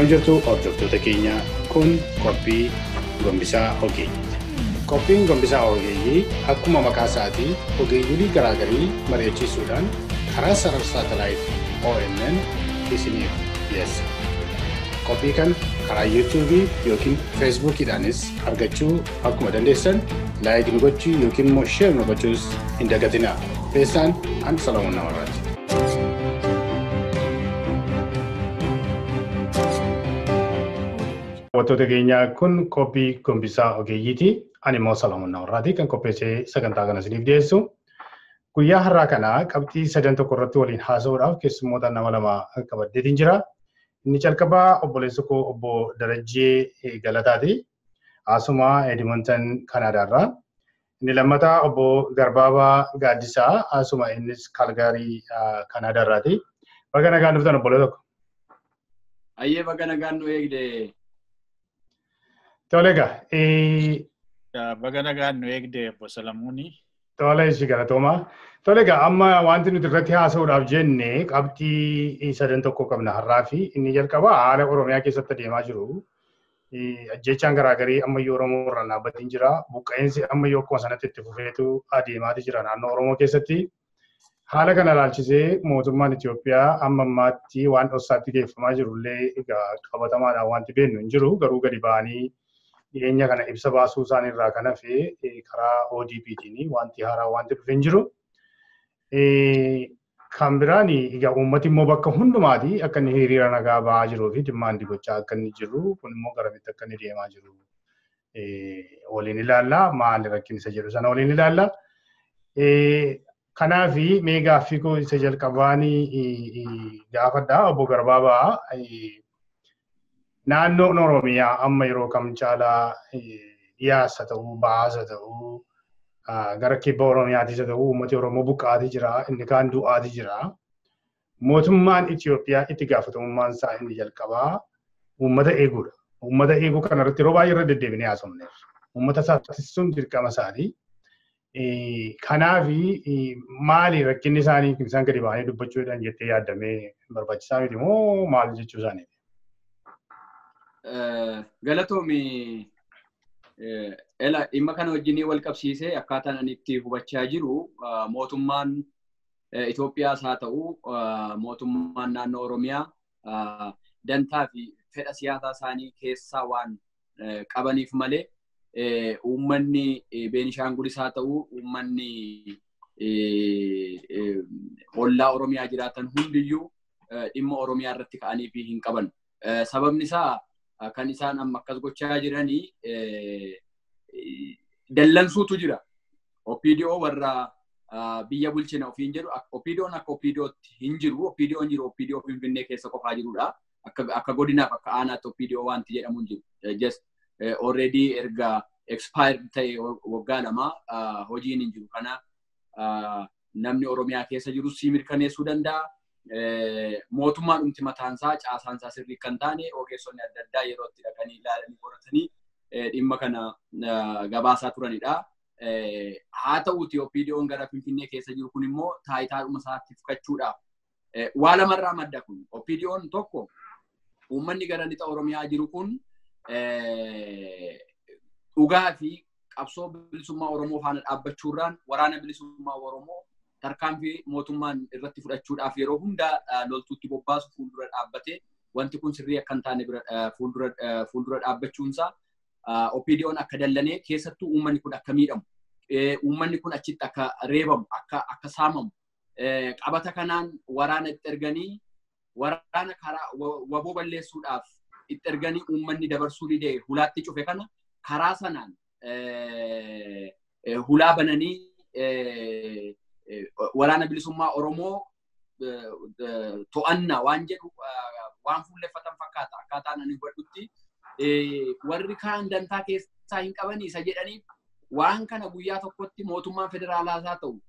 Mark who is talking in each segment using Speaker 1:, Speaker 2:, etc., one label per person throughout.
Speaker 1: Akkam jirtu hordoftoota keenya, kun qophii gombisaa ogeeyyiiti. Qophiin gombisaa ogeeyyii akkuma maqaa isaatii ogeeyyii garaagarii mari'achiisuudhaan karaa sarara saatalaayit OMN isiniif dhiyeessa. Qophii kana karaa yuutuubii yookiin feesbuukiidhaanis argachuu akkuma dandeessan, like nu gochuu yookiin immoo share nu gochuus hin dagatinaa. Keessaan an Salamuun Namarraati. Daawwattoota keenyaa, kun qophii gombisaa ogeeyyiiti. Ani immoo Salamuun Namarraati kan qopheessee sagantaa kana isiniif dhiyeessu. Guyyaa har'aa kana qabxii sadan tokko irratti waliin haasa'uudhaaf keessummoota nama lama qabaddeetiin jira. Inni calqabaa obboleessa koo obbo Darajjee Galataati. Asuma Edmonton, Kanaadaarraa. Inni lammataa obbo Garbaabaa Gaaddisaa, asuma innis Kaalgaarii, Kanaadaarraati. Baga nagaan dhuftan, obboleessa tokko.
Speaker 2: Ayyee, baga nagaan nu eegde.
Speaker 1: Tole egaa.
Speaker 3: Baga nagaan nu eegde, obbo Salamuuni.
Speaker 1: Tole, ishi galatooma. Tole egaa, amma wanti nuti irratti haasa'uudhaaf jenne qabxii sadan tokko qabna har'aa fi inni jalqabaa haala Oromiyaa keessatti adeemaa jiru. Ajjechaan garaagarii ammayyuu Oromoo irraan dhaabbatiin jira. Buqqa'insi ammayyuu akkuma sanatti itti fufeetu adeemaati jira naannoo Oromoo keessatti. Haala kana ilaalchisee mootummaan Itoophiyaa amma ammaatti waan dhoksaatti geeffamaa jirullee egaa qabatamaadhaan wanti beeknu hin jiru. Garuu gadi ba'anii dhiyeenya kana ibsa baasuu isaanii irraa kan hafe karaa ODP'tiin wanti haaraa wanti dhufe hin jiru. Kan biraan egaa uummati immoo bakka hundumaati akka inni hiriira nagaa ba'aa jiruu fi demand gochaa akka inni jiru, kun immoo garamitti akka inni deemaa jiru waliin ilaalla. Maali rakkin isa jedhu sana waliin ilaalla. Kanaafi mee gaaffii koo isa jalqabaanii gaafadha, obbo Garbaabaa. Naannoon Oromiyaa amma yeroo kam caalaa dhiyaasa ta'uu, baasa ta'uu, gara kibba Oromiyaatis haa ta'uu, uummati Oromoo buqqaatii jira, inni kaan du'aatii jira. Mootummaan Itoophiyaa itti gaafatamummaan isaa inni jalqabaa uummata eeguudha. Uummata eeguu kanarratti yeroo baay'ee irra deddeebinee haasofneerra. Uummata isaa tiksuun dirqama isaanii. Kanaafi maali rakkinni isaanii isaan gadi ba'anii dubbachuudhaan jettee yaaddamee barbaachisaa miti moo maal jechuu isaaniiti?
Speaker 2: Galatoomi. Ela, dhimma kana wajjin wal qabsiisee akkaataan ani itti hubachaa jiru, mootummaan Itoophiyaas haa ta'u mootummaan naannoo Oromiyaa dantaa fi fedha siyaasaa isaanii keessaa waan qabaniif malee uummanni Beenishaangulis haa ta'u uummanni ollaa Oromiyaa jiraatan hundiyyuu dhimma Oromiyaa irratti ka'anii fi hin qaban. Sababni isaa kan isaan amma akkas gochaa jiranii dallansuutu jira. OPDO warra biyya bulchina ofiin jedhu, OPDO'n akka OPDOtti hin jiru. OPDO'n jiru OPDO Finfinnee keessa qofaa jirudha. Akka godinaaf akka aanaatti OPDO wanti jedhamu hin jiru. Just already erga expired ta'e waggaa 2 hojiin hin jiru. Kana namni Oromiyaa keessa jiru si mirkaneessuu danda'a. Mootummaan dhumti mataansaa caasaansaa sirrii kan taane, ogeessonni adda addaa yeroo itti dhaqanii ilaalanii qoratanii dhimma kana gabaasaa turanidha. Haa ta'uuti, OPDO'n gara Finfinnee keessa jiru kun immoo taayitaadhuma isaatti fudhachuudhaaf waa lamarraa madda kun. OPDO'n tokko, uummanni gara lixa Oromiyaa jiru kun dhugaa fi qabsoo bilisummaa Oromoo faana dhaabbachuurraan waraana bilisummaa Oromoo tarkaanfii mootummaan irratti fudhachuudhaaf yeroo hunda loltuutti bobbaasu fuuldura dhaabbatee, wanti kun sirrii akka hin taane fuuldura dhaabbachuunsaa OPDO'n akka dallanee, keessattuu uummanni kun akka miidhamu, uummanni kun achitti akka reebamu, akka saamamu, qabata kanaan waraana itti erganii, waraana karaa waboo balleessuudhaaf itti erganii, uummanni dabarsuu didee hulaatti cufe kana karaa sanaan hulaa bananii waraana bilisummaa Oromoo to'annaa waan jedhu waan fuulleffatan fakkaata akkaataan ani hubadhutti. Warri kaan dantaa keessaa hin qabanii isa jedhaniif, waan kana guyyaa tokkotti mootummaan federaalaas haa ta'u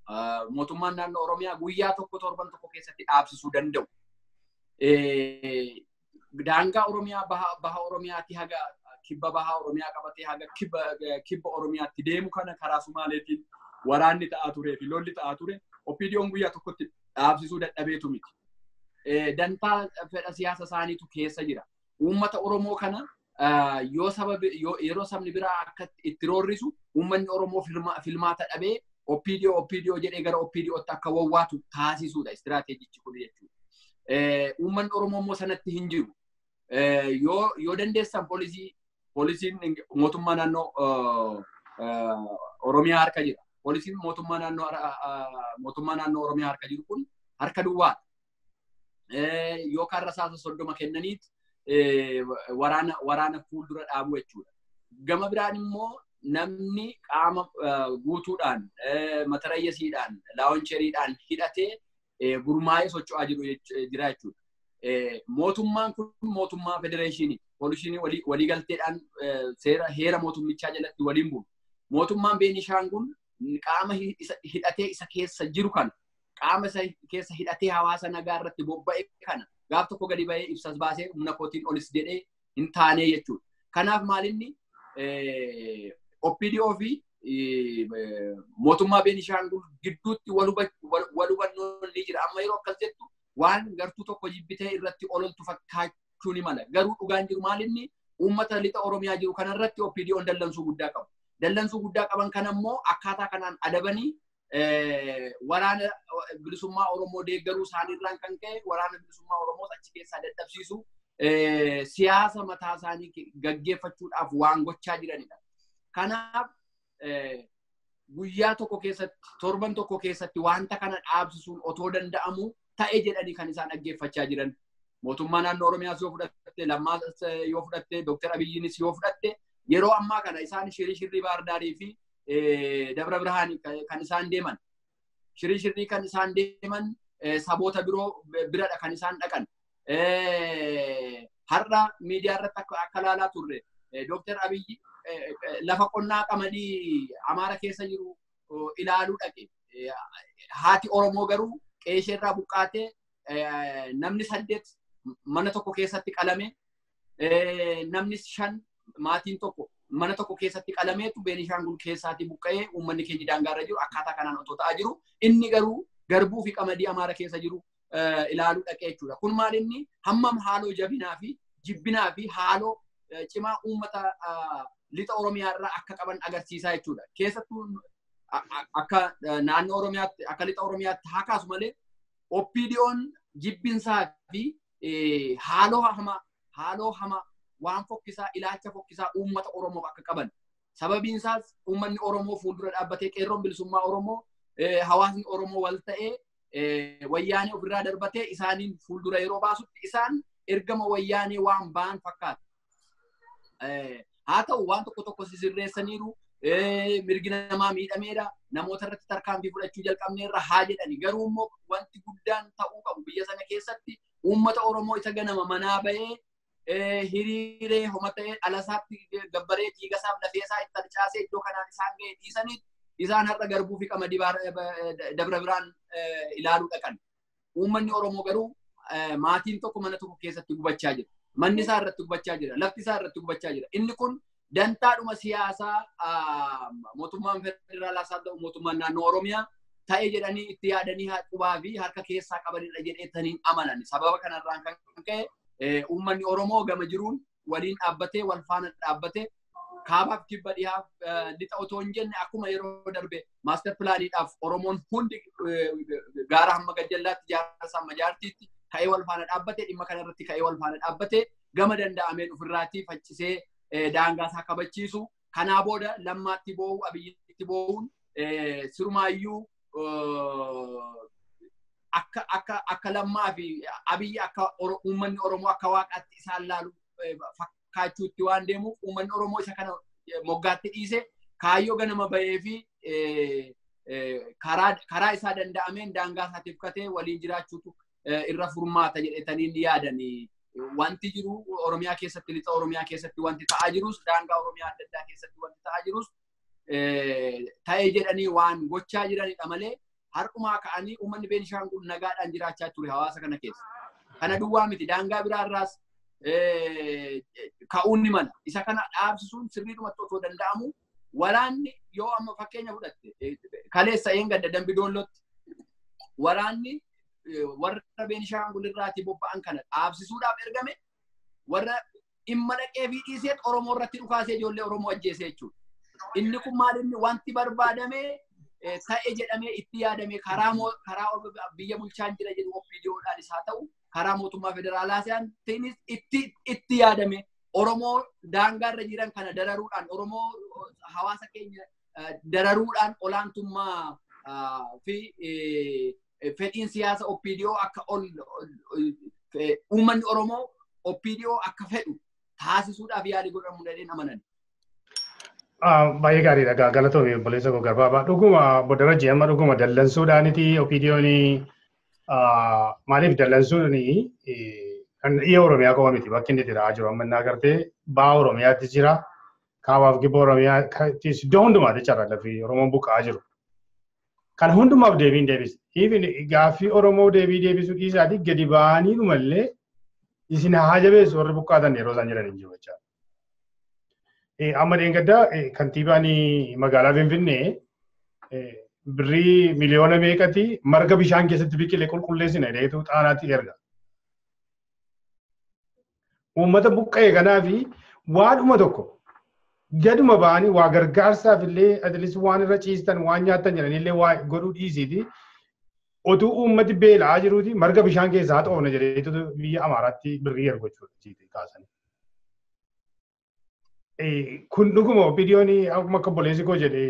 Speaker 2: mootummaan naannoo Oromiyaa guyyaa tokko, torban tokko keessatti dhaabsisuu danda'u. Daangaa Oromiyaa baha Oromiyaatti haga kibba baha Oromiyaa qabatee haga kibba Oromiyaatti deemu kana karaa Sumaaleetiin waraanni ta'aa turee fi lolli ta'aa ture OPDO'n guyyaa tokkotti dhaabsisuu dadhabeetu miti. Dantaa fedha siyaasa isaaniitu keessa jira. Uummata Oromoo kana yoo saba yeroo sabni biraa akka itti roorrisu uummanni Oromoo filmaata dhabee OPDO OPDO jedhee gara OPDOtti akka wawwaatu taasisuudha istiraateejichi kun jechuudha. Uummanni Oromoo immoo sanatti hin jiru. Yoo dandeessan poolisiin mootummaa naannoo Oromiyaa harka jira. Poolisiin mootummaa naannoo Oromiyaa harka jiru kun harka duwwaadha. Yookaan rasaasa 30 kennaniit waraana fuuldura dhaabu jechuudha. Gama biraan immoo namni qaama guutuudhaan matarayyasiidhaan laawoncheriidhaan hidhatee gurmaa'ee socho'aa jira jechuudha. Mootummaan kun mootummaa federeeshinii poolishinii waliigalteedhaan seera heera mootummichaa jalatti waliin bulu. Mootummaan Beenishaangul qaama hidhatee isa keessa jiru kana qaama isa keessa hidhatee hawaasa nagaa irratti bobba'e kana gaaf tokko gadi ba'ee ibsas baasee humna kootiin olis jedhee hin taane jechuudha. Kanaaf maalinni OPDO fi mootummaa Beenishaangul gidduutti wal hubannoon ni jira. Amma yeroo akkas jettu waan gartuu tokko jibbitee irratti ololtu fakkaachuu ni mala. Garuu dhugaan jiru maalinni uummata lixa Oromiyaa jiru kanarratti OPDOn dallansuu guddaa qabu. Dallansuu guddaa qaban kana immoo akkaataa kanaan adabanii waraana bilisummaa Oromoo deeggaruu isaaniirraan kan ka'e waraana bilisummaa Oromoos achi keessaa dadhabsiisu siyaasa mataa isaanii gaggeeffachuudhaaf waan gochaa jiranidha. Kanaaf guyyaa tokko keessatti torban tokko keessatti wanta kana dhaabsisuun otoo danda'amu ta'e jedhanii kan isaan dhaggeeffachaa jiran. Mootummaa naannoo Oromiyaas yoo fudhatte, Lammaas yoo fudhatte, Dooktar Abiyyiinis yoo fudhatte yeroo ammaa kana isaan shirri Baardaarii fi Dabra Birhaanii kan isaan deeman. Shirri kan isaan deeman saboota biroo biradha kan isaan dhaqan. Har'a miidiyaa irratti akka ilaalaa turre Dooktar Abiyyi lafa qonnaa qamadii Amaara keessa jiru ilaaluu dhaqe. Haati Oromoo garuu qe'ee irraa buqqaatee namni 8 mana tokko keessatti qalame, namni 5 maatiin tokko mana tokko keessatti qalameetu Beenishaangul keessaatii buqqa'ee uummanni keenya daangaarra jiru akkaataa kanaan otoo ta'aa jiru. Inni garuu garbuu fi qamadii Amaara keessa jiru ilaaluu dhaqee jechuudha. Kun maal inni hammam haaloo jabinaa fi jibbinaa fi haaloo cimaa uummata lixa Oromiyaa irraa akka qaban agarsiisaa jechuudha. Keessattuu akka naannoo Oromiyaatti akka lixa Oromiyaatti haa kaasu malee OPDOn jibbinsaa fi haaloo hamaa waan fokkisaa ilaalcha fokkisaa uummata Oromoof akka qaban. Sababiin isaas uummanni Oromoo fuuldura dhaabbatee qeerroon bilisummaa Oromoo hawaasni Oromoo wal ta'ee wayyaanee ofirraa darbatee isaaniin fuuldura yeroo baasutti isaan ergama wayyaanee waan ba'an fakkaata. Haa ta'u waan tokko tokko sisirreessaniiru mirgi namaa miidhameera namoota irratti tarkaanfii fudhachuu jalqabneerra haa jedhani. Garuu immoo wanti guddaan ta'uu qabu biyya sana keessatti uummata Oromoo isa ganama manaa ba'ee hiriiree homa ta'ee dhalasaatti gabbaree dhiigasaaf lafeesaa itti harcaasee iddoo kanaan isaan ga'e dhiisanii isaan har'a garbuu fi qamadii Dabra Birhaan ilaaluu dhaqan. Uummanni Oromoo garuu maatiin tokko mana tokko keessatti gubachaa jira. Manni isaa irratti gubachaa jira. Lafti isaa irratti gubachaa jira. Inni kun dantaadhuma siyaasaa mootummaan federaalaas haa ta'u mootummaan naannoo Oromiyaa ta'e jedhanii itti yaadanii qubaa fi harka keessaa qabanidha jedheetaniin amanan. Sababa kanarraan kan ka'e uummanni Oromoo gama jiruun waliin dhaabbatee wal faana dhaabbatee kaabaaf kibba dhihaaf lixa otoo hin jenne akkuma yeroo darbe maaster pilaaniidhaaf Oromoon hundi gaara hamma gajjallaatti jaarsa hamma jaartiitti ka'ee wal faana dhaabbatee dhimma kanarratti ka'ee wal faana dhaabbatee gama danda'ameen ofirraatii faccisee daangaa isaa kabachiisu. Kanaa booda Lammaatti boo'u Abiyyitti boo'uun sirumaayyuu akka Lammaa fi Abiyyi akka uummanni Oromoo akka waaqaatti isaan laalu fakkaachuutti waan deemuuf uummanni Oromoo isa kana moggaatti dhiise kaayyoo ganama ba'ee fi karaa isaa danda'ameen daangaa isaatiif katee waliin jiraachuutu irra furmaata jedhetaniin yaadanii. Wanti jiru Oromiyaa keessatti lixa Oromiyaa keessatti wanti ta'aa jirus daangaa Oromiyaa adda addaa keessatti wanti ta'aa jirus ta'ee jedhanii waan gochaa jiranidha malee har'umaa ka'anii uummanni Beenishaangul nagaadhaan jiraachaa ture hawaasa kana keessa. Kana duwwaa miti daangaa biraarraas ka'uun ni mala. Isa kana dhaabsisuun sirriidhumatti otoo danda'amu waraanni yoo amma fakkeenya fudhatte kaleessa eengadda Dambi Doollootti waraanni warra Beenishaangul irraatii bobba'an kana dhaabsisuudhaaf ergame warra Dhimma dhaqee fi dhiisee Oromoo irratti dhukaasee ijoollee Oromoo ajjeese jechuudha. Inni kun maal inni wanti barbaadame ta'e jedhamee itti yaadame karaa biyya bulchaan jira jedhu OPDOdhaanis haa ta'u karaa mootummaa federaalaatiinis itti yaadame Oromoo daangaarra jiran kana dararuudhaan Oromoo hawaasa keenya dararuudhaan olaantummaa fi fedhiin siyaasa OPDO akka ol uummanni Oromoo OPDO akka fedhu taasisuudhaaf yaalii godhamu jedheen amanan.
Speaker 1: Baay'ee gaariidha. Galatoomii obboleessa koo Garbaabaa. Dhuguma Bodarajji amma dhuguma dallansuudhaaniti OPDO'n maaliif dallansuun kan dhiya Oromiyaa qofa miti bakki inni jira jiru amma inni agartee ba'a Oromiyaatti jira kaabaaf kibba Oromiyaattis iddoo hundumaa jechaadha lafi Oromoon buqqa'aa jiru. Kan hundumaaf deebiin deebisa. Even gaaffii Oromoo deebii deebisuu dhiisaatii gadi ba'anii dhumallee isin haa jabeessu warri buqqaatan yeroo isaan jiran hin jiru jechaadha. Amma dheengaddaa kantiibaan magaalaa Finfinnee birrii miliyoona meeqati marga bishaan keessatti biqile qulqulleessina jedheetu xaanaatti erga. Uummata buqqa'e kanaafi waanuma tokko gaduma ba'anii waa gargaarsaaf illee atleast waan irra ciistan waan nyaattan jedhanii waa godhuu dhiisiiti. Otuu uummati beela'aa jiruuti marga bishaan keessaa haa xoofna jedheetu biyya Amaaraatti birrii ergu jechuudha kaasanii. Kun dhuguma OPDO'n akkuma akka obboleessi koo jedhe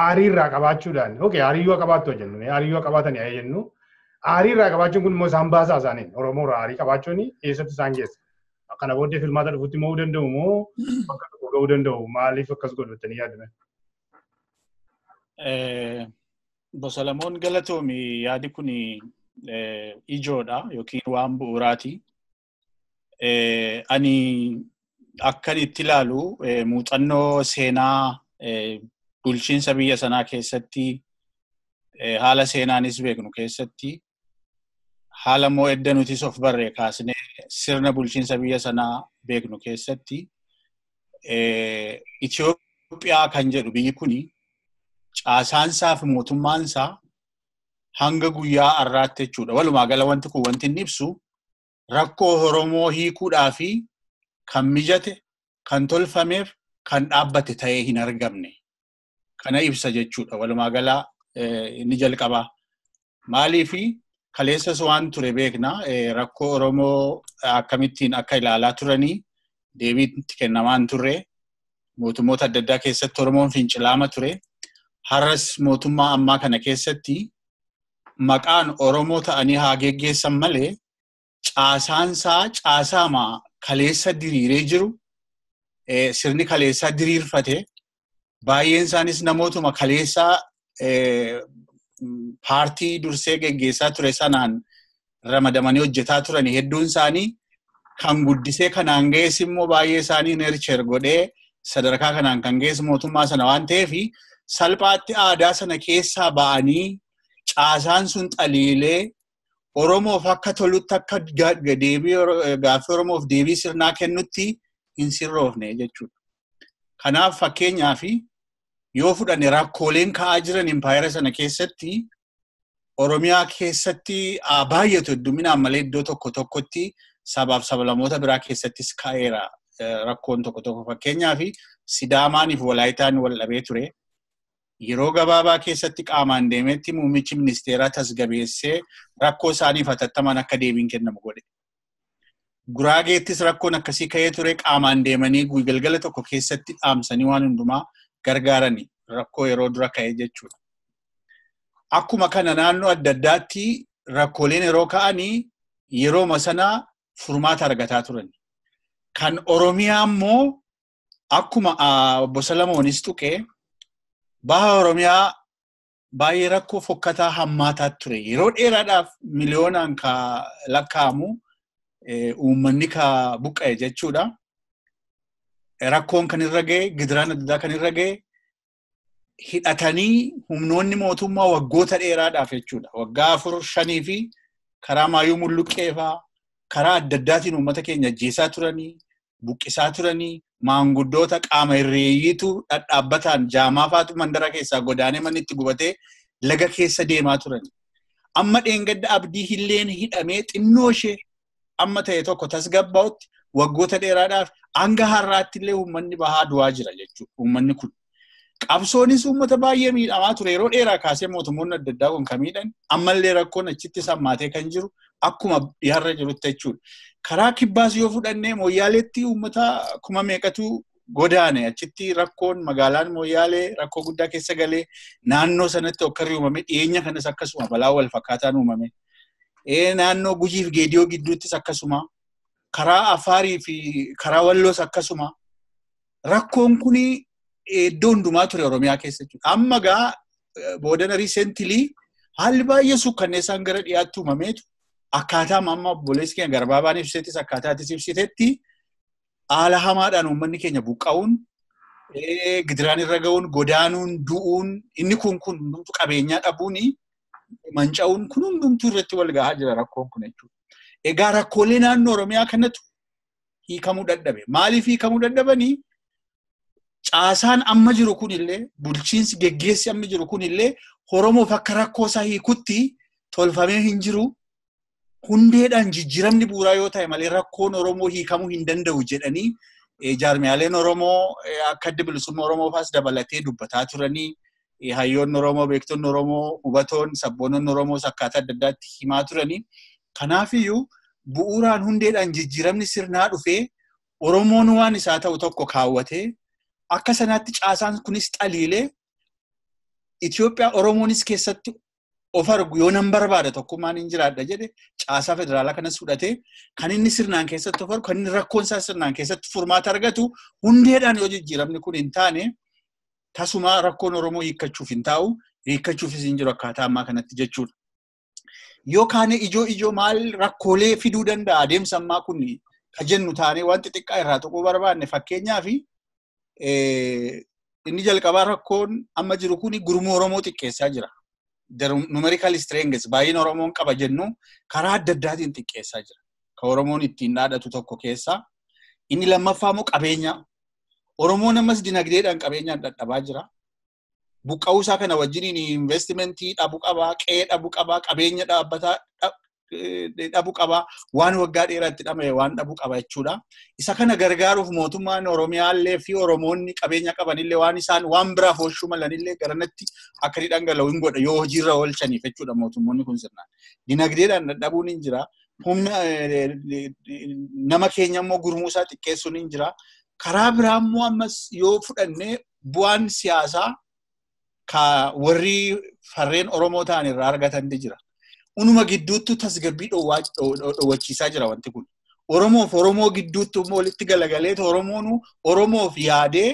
Speaker 1: aarii irraa qabaachuudhaan okay aarii yoo qabaattu jennu aarii yoo qabaatan yaa jennu aarii irraa qabaachuun kun immoo isaan baasaa isaaniin Oromoo irraa aarii qabaachuun eessatti isaan geessa. Kana booddee filmaata dhufutti mo'uu danda'u moo bakka tokko ga'uu danda'u maaliif akkas godhu jettanii yaadame?
Speaker 3: Bosalamoon galatoomi yaadi kun ijoodha yookiin waan bu'uuraati. Ani akkan itti ilaalu muuxannoo seenaa bulchiinsa biyya sanaa keessatti haala seenaanis beeknu keessatti haala immoo edda nutis of barree kaasnee sirna bulchiinsa biyya sanaa beeknu keessatti Itoophiyaa kan jedhu biyyi kuni caasaansaa fi mootummaansaa hanga guyyaa har'aatti jechuudha. Walumaa gala wanti kun wanti inni ibsu rakkoo Oromoo hiikuudhaa fi kan mijate, kan tolfameef, kan dhaabbate ta'ee hin argamne. Kana ibsa jechuudha. Walumaa gala inni jalqabaa. Maaliifi kaleessas waan ture beekna rakkoo Oromoo akkamittiin akka ilaalaa turanii deebiitti kennamaa hin turre mootummoota adda addaa keessatti Oromoon fincilaama ture. Har'as mootummaa ammaa kana keessatti maqaan Oromoo ta'anii haa geggeessan malee caasaansaa caasaama kaleessa diriiree jiru sirni kaleessaa diriirfate baay'een isaanis namootuma kaleessaa paartii dursee geggeessaa ture sanaan ramadamanii hojjetaa turani hedduun isaanii kan guddisee kanaan ga'es immoo baay'ee isaanii nurture godhee sadarkaa kanaan kan ga'es mootummaa sana waan ta'eef salphaatti aadaa sana keessaa ba'anii caasaan sun xaliilee Oromoof akka tolutti akka deebii gaaffii Oromoof deebii sirnaa kennutti hin sirroofne jechuudha. Kanaaf fakkeenyaaf yoo fudhanne rakkooleen ka'aa jiran impaayera sana keessatti Oromiyaa keessatti baay'atu hedduminaan malee iddoo tokko tokkotti sabaaf sablammoota biraa keessattis ka'eera rakkoon tokko tokko. Fakkeenyaaf Sidaamaaniif Walaayitaan wal dhabee ture. Yeroo gabaabaa keessatti qaamaan deemetti muummichi ministeeraa tasgabeessee rakkoo isaaniif hatattamaan akka deebiin kennamu godhe. Guraageettis rakkoon akkasii ka'ee ture qaamaan deemanii galgala tokko keessatti dhaamsanii waan hundumaa gargaarani rakkoo yeroo dura ka'ee jechuudha. Akkuma kana naannoo adda addaatti rakkooleen yeroo ka'anii yerooma sana furmaata argataa turan. Kan Oromiyaa immoo akkuma obbo Salamoonis tuqee baha Oromiyaa baay'ee rakkoo fokkataa hammaataa ture. Yeroo dheeraadhaaf miliyoonaan ka lakkaa'amu uummanni ka buqqa'e jechuudha. Rakkoon kan irra ga'e, gidiraan adda addaa kan irra ga'e hidhatanii humnoonni mootummaa waggoota dheeraadhaaf jechuudha. Waggaa 4, 5 fi karaa Maayuu Mulluqqee fa'aa karaa adda addaatiin uummata keenya ajjeesaa turanii, buqqisaa turanii, maanguddoota qaama hirreeyyiitu dhadhaabbataan jaamaa fa'aatu mandara keessaa godaanee manni itti gubatee laga keessa deemaa turan. Amma dheengadda Abdii Hilleen hidhamee xinnoo ishee amma ta'e tokko tasgabbaa'utti waggoota dheeraadhaaf hanga har'aatti illee uummanni bahaa du'aa jira jechuudha. Uummanni kun. Qabsoonis uummata baay'ee miidhamaa ture yeroo dheeraa kaasee mootummoonni adda addaa kun kan miidhan ammallee rakkoon achitti sammaatee kan jiru akkuma dhiyaarra jirutti jechuudha. Karaa kibbaas yoo fudhannee Mooyyaaleetti uummata kuma meeqatu godaane achitti rakkoon magaalaan Mooyyaalee rakkoo guddaa keessa galee naannoo sanatti okkarri uumame dhiyeenya kanas akkasuma balaa wal fakkaataan uumame. Naannoo Gujii fi Geediyoo gidduuttis akkasuma karaa Afaarii fi karaa Walloos akkasuma rakkoon kuni iddoo hundumaa ture Oromiyaa keessa jechuudha. Amma gaa boodana recently haalli baay'ee sukkanneessaan gara dhiyaatti uumameetu akkaataa amma obboleessi keenya Garbaabaan ibseettis akkaataattis ibsitetti haala hamaadhaan uummanni keenya buqqa'uun gidiraan irra ga'uun godaanuun du'uun inni kun hundumtu qabeenyaa dhabuun manca'uun kun hundumtuu irratti wal gahaa jira rakkoon kun jechuudha. Egaa rakkoolee naannoo Oromiyaa kanatu hiikamuu dadhabe. Maaliif hiikamuu dadhabanii? Caasaan amma jiru kunillee bulchiinsi geggeessi amma jiru kunillee Oromoof akka rakkoo isaa hiikutti tolfamee hin jiru. Hundeedhaan jijjiiramni bu'uuraa yoo ta'e malee rakkoon Oromoo hiikamuu hin danda'u jedhanii jaarmiyaaleen Oromoo akka adda bilisummaa Oromoo faas dabalatee dubbataa turanii hayyoonni Oromoo, beektonni Oromoo, hubatoon, sabboononni Oromoos akkaataa adda addaatti himaa turanii. Kanaafiyyuu bu'uuraan hundeedhaan jijjiiramni sirnaa dhufee Oromoon waan isaa ta'u tokko kaawwatee akka sanaatti caasaan kunis xaliilee Itoophiyaa Oromoonis keessatti of argu yoo nan barbaada tokkummaan hin jiraadha jedhe caasaa federaalaa kanas fudhatee kan inni sirnaan keessatti of argu kan inni rakkoon isaa sirnaan keessatti furmaata argatu hundeedhaan yoo jijjiiramni kun hin taane tasuma rakkoon Oromoo hiikkachuuf hin taa'u hiikkachuufis hin jiru akkaataa ammaa kanatti jechuudha. Yoo kaane ijoo ijoo maal rakkoolee fiduu danda'a adeemsa ammaa kun ka jennu taanee waan xixiqqaa irraa tuquu barbaanne fakkeenyaaf inni jalqabaa rakkoon amma jiru kun gurmuu Oromoo xiqqeessaa jira. Numerical strength baay'ina Oromoon qaba jennu karaa adda addaatiin xiqqeessaa jira. Ka Oromoon ittiin dhaadhatu tokko keessaa. Inni lammaffaa immoo qabeenya. Oromoon ammas dinagdeedhaan qabeenyaan dadhabaa jira. Buqqa'uu isaa kana wajjiniin investimentii dhabu qabaa, qe'ee dhabu qabaa, qabeenya dhaabbataa dhabu qabaa, waan waggaa dheeraatti dhama'e waan dhabu qaba jechuudha. Isa kana gargaaruuf mootummaan Oromiyaallee fi Oromoonni qabeenya qabanillee waan isaan waan biraaf oolchuu malanillee garanatti akka inni dhangala'u hin godha yoo hojiirra oolchaniif jechuudha mootummoonni kun sirnaan. Dinagdeedhaan dadhabuun hin jira. Humna nama keenya immoo gurmuu isaa xiqqeessuun hin jira. Karaa biraa immoo ammas yoo fudhannee bu'aan siyaasaa ka warri farreen Oromoo ta'an irraa argatan ni jira. Unuma gidduutti tasgabbii dhoowwachiisaa jira wanti kun. Oromoof Oromoo gidduutti immoo walitti galagaleetu Oromoon Oromoof yaadee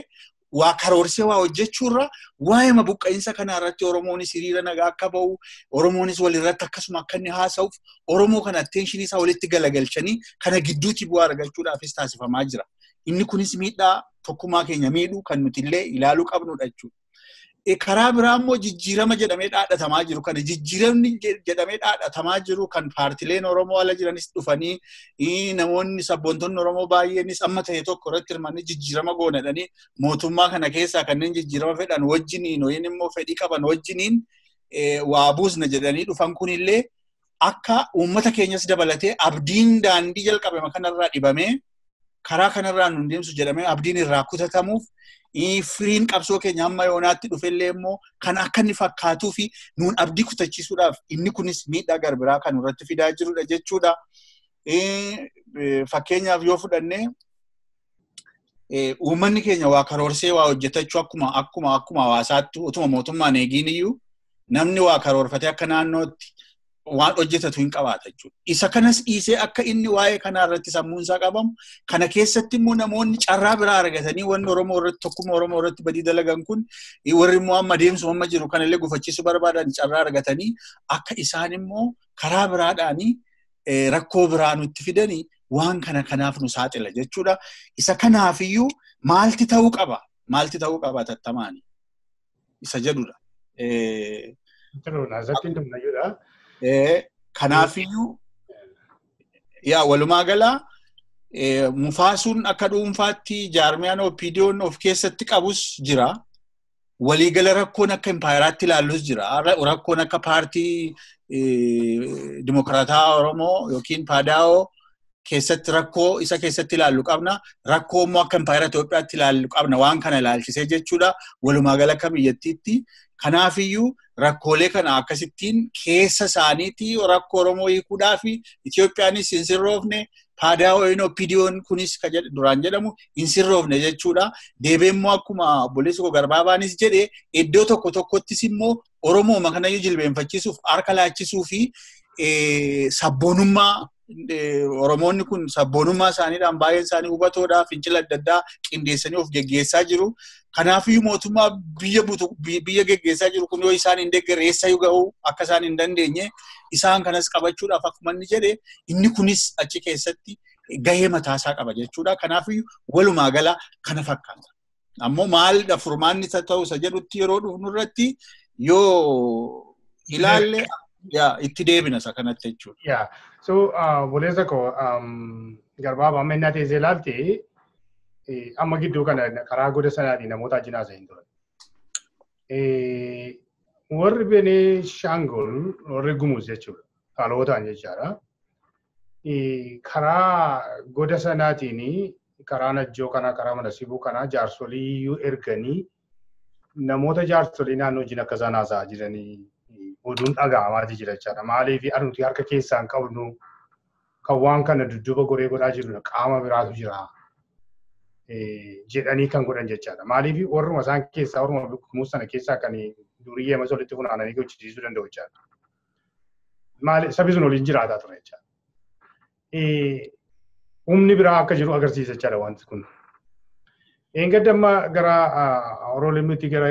Speaker 3: waa karoorsee waa hojjechuurra waa'ee buqqa'insa kanaa irratti Oromoonis hiriira nagaa akka ba'u Oromoonis walirratti akkasuma akka inni haasa'uuf Oromoo kana atteenshinii isaa walitti galagalchanii kana gidduutti bu'aa argachuudhaafis taasifamaa jira. Inni kunis miidhaa tokkummaa keenya miidhuu kan nuti illee ilaaluu qabnudha jechuudha. Karaa biraa immoo jijjiirama jedhamee dhaadhatamaa jiru kana jijjiiramni jedhamee dhaadhatamaa jiru kan paartileen Oromoo ala jiranis dhufanii namoonni sabboontonni Oromoo baay'eenis amma ta'e tokko irratti hirmaannee jijjiirama goonadhanii mootummaa kana keessaa kanneen jijjiirama fedhan wajjiniin yookiin immoo fedhii qaban wajjiniin waa buusna jedhanii dhufan kunillee akka uummata keenyas dabalatee abdiin daandii jalqabame kanarraa dhibamee karaa kanarraa nun deemsu jedhamee abdiin irraa kutatamuuf firiin qabsoo keenya amma yoonaatti dhufellee immoo kan akka inni fakkaatuu fi nuun abdii kutachiisuudhaaf inni kunis miidhaa garbiraa kan irratti fidaa jirudha jechuudha. Fakkeenyaaf yoo fudhannee uummanni keenya waa karoorsee waa hojjetachuu akkuma akkuma akkuma hawaasaatti utuma mootummaan eegiin iyyuu namni waa karoorfatee akka naannootti waan hojjetatu hin qabaata jechuudha. Isa kanas dhiisee akka inni waa'ee kanaa irratti sammuun isaa qabamu kana keessatti immoo namoonni carraa biraa argatanii wanni Oromoo irratti tokkummaa Oromoo irratti badii dalagan kun warri immoo amma deemsu amma jiru kanallee gufachiisuu barbaadan carraa argatanii akka isaan immoo karaa biraadhaanii rakkoo biraa nutti fidanii waan kana kanaaf nu saaxila jechuudha. Isa kanaafiyyuu maalti ta'uu qaba? Maalti ta'uu qaba tattamaani? Isa jedhudha. Kanaafiyyuu yaa walumaa galaa mufaasuun akka dhuunfaatti jaarmiyaan OPDO'n of keessatti qabus jira. Waliigala rakkoon akka impaayeraatti ilaallus jira. Rakkoon akka paartii Dimokiraataa Oromoo yookiin PADAO keessatti rakkoo isa keessatti ilaallu qabna. Rakkoo immoo akka impaayera Itoophiyaatti ilaallu qabna waan kana ilaalchisee jechuudha. Walumaa gala akka biyyattiitti. Kanaafiyyuu rakkoolee kana akkasittiin keessa isaaniitii rakkoo Oromoo hiikuudhaa fi Itoophiyaanis hin sirroofne PADO'n OPDO'n kunis kan duraan jedhamu hin sirroofne jechuudha. Deebee immoo akkuma obboleessi koo Garbaabaanis jedhe iddoo tokko tokkottis immoo Oromooma kanayyuu jilbeenfachiisuuf harka laachisuu fi sabboonummaa Oromoonni kun sabboonummaa isaaniidhaan baay'een isaanii hubatoodhaa fincila adda addaa qindeessanii of geggeessaa jiru. Kanaafiyyuu mootummaa biyya geggeessaa jiru kun yoo isaan hin deeggarre eessayyuu ga'uu akka isaan hin dandeenye isaan kanas qabachuudhaaf akkuma inni jedhe inni kunis achi keessatti gahee mataasaa qaba jechuudha. Kanaafiyyuu walumaa gala kana fakkaata. Ammoo maalidha furmaanni isa ta'u isa jedhutti yeroo dhufnu irratti yoo ilaalle itti deebina isa kanatti jechuudha.
Speaker 1: So, obboleessa koo Garbaabaa amma inni teessee ilaalte amma gidduu kana karaa goda sanaatiin namoota wajjin haasa'aa hin turan. Warri Benishaangul warri Gumuz jechuudha. Dhalootaan jechaadha. Karaa goda sanaatiin karaa Najjoo kanaa karaa mana Sibuu kanaa jaarsolii iyyuu erganii namoota jaarsolii naannoo wajjin akka isaan haasa'aa jiranii oduun dhaga'amaa jira jechaadha. Maaliif nuti harka keessaan qabnu kan waan kana dudduuba goree godhaa jiru qaama biraatu jira jedhanii kan godhan jechaadha. Maaliif warruma isaan keessaa warruma Gumuz sana keessaa kan duriyyee amma walitti funaananii hojjechiisuu danda'u jechaadha. Maali sabi sun waliin jiraataa ture jechaadha. Humni biraa akka jiru agarsiisa jechaadha wanti kun. Eeggadda amma gara Oroolimmiti gara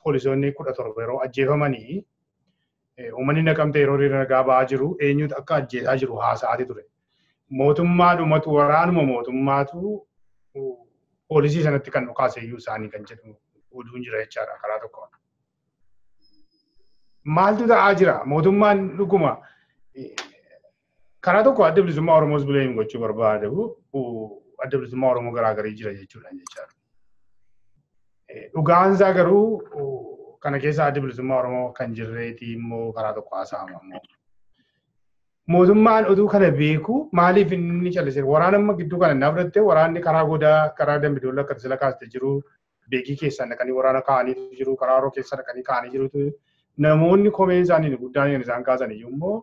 Speaker 1: poolisoonni 17 yeroo ajjeefamanii uummanni Naqamtee yeroo hiriira nagaa ba'aa jiru eenyutu akka ajjeesaa jiru haasa'aati ture. Mootummaadhumatu waraanuma mootummaatu poolisii sanatti kan dhukaase iyyuu isaanii kan jedhu oduun jira jechaadha karaa tokkoon. Maaltu ta'aa jira? Mootummaan dhuguma karaa tokko adda bilisummaa Oromoos bileem gochuu barbaadu adda bilisummaa Oromoo garaagarii jira jechuudha jechaadha. Dhugaan isaa garuu kana keessa adda bilisummaa Oromoo kan jirreetii immoo karaa tokko haasa'ama immoo. Mootummaan oduu kana beeku maaliif inni callise? Waraana amma gidduu kana na fudhatte waraanni karaa godaa karaa Dambidolloo akka sila kaaste jiru beekii keessaan dhaqanii waraana kaa'anii jiru karaa Haroo keessa dhaqanii kaa'anii jirutu namoonni komeen isaanii guddaan isaan kaasan iyyuu immoo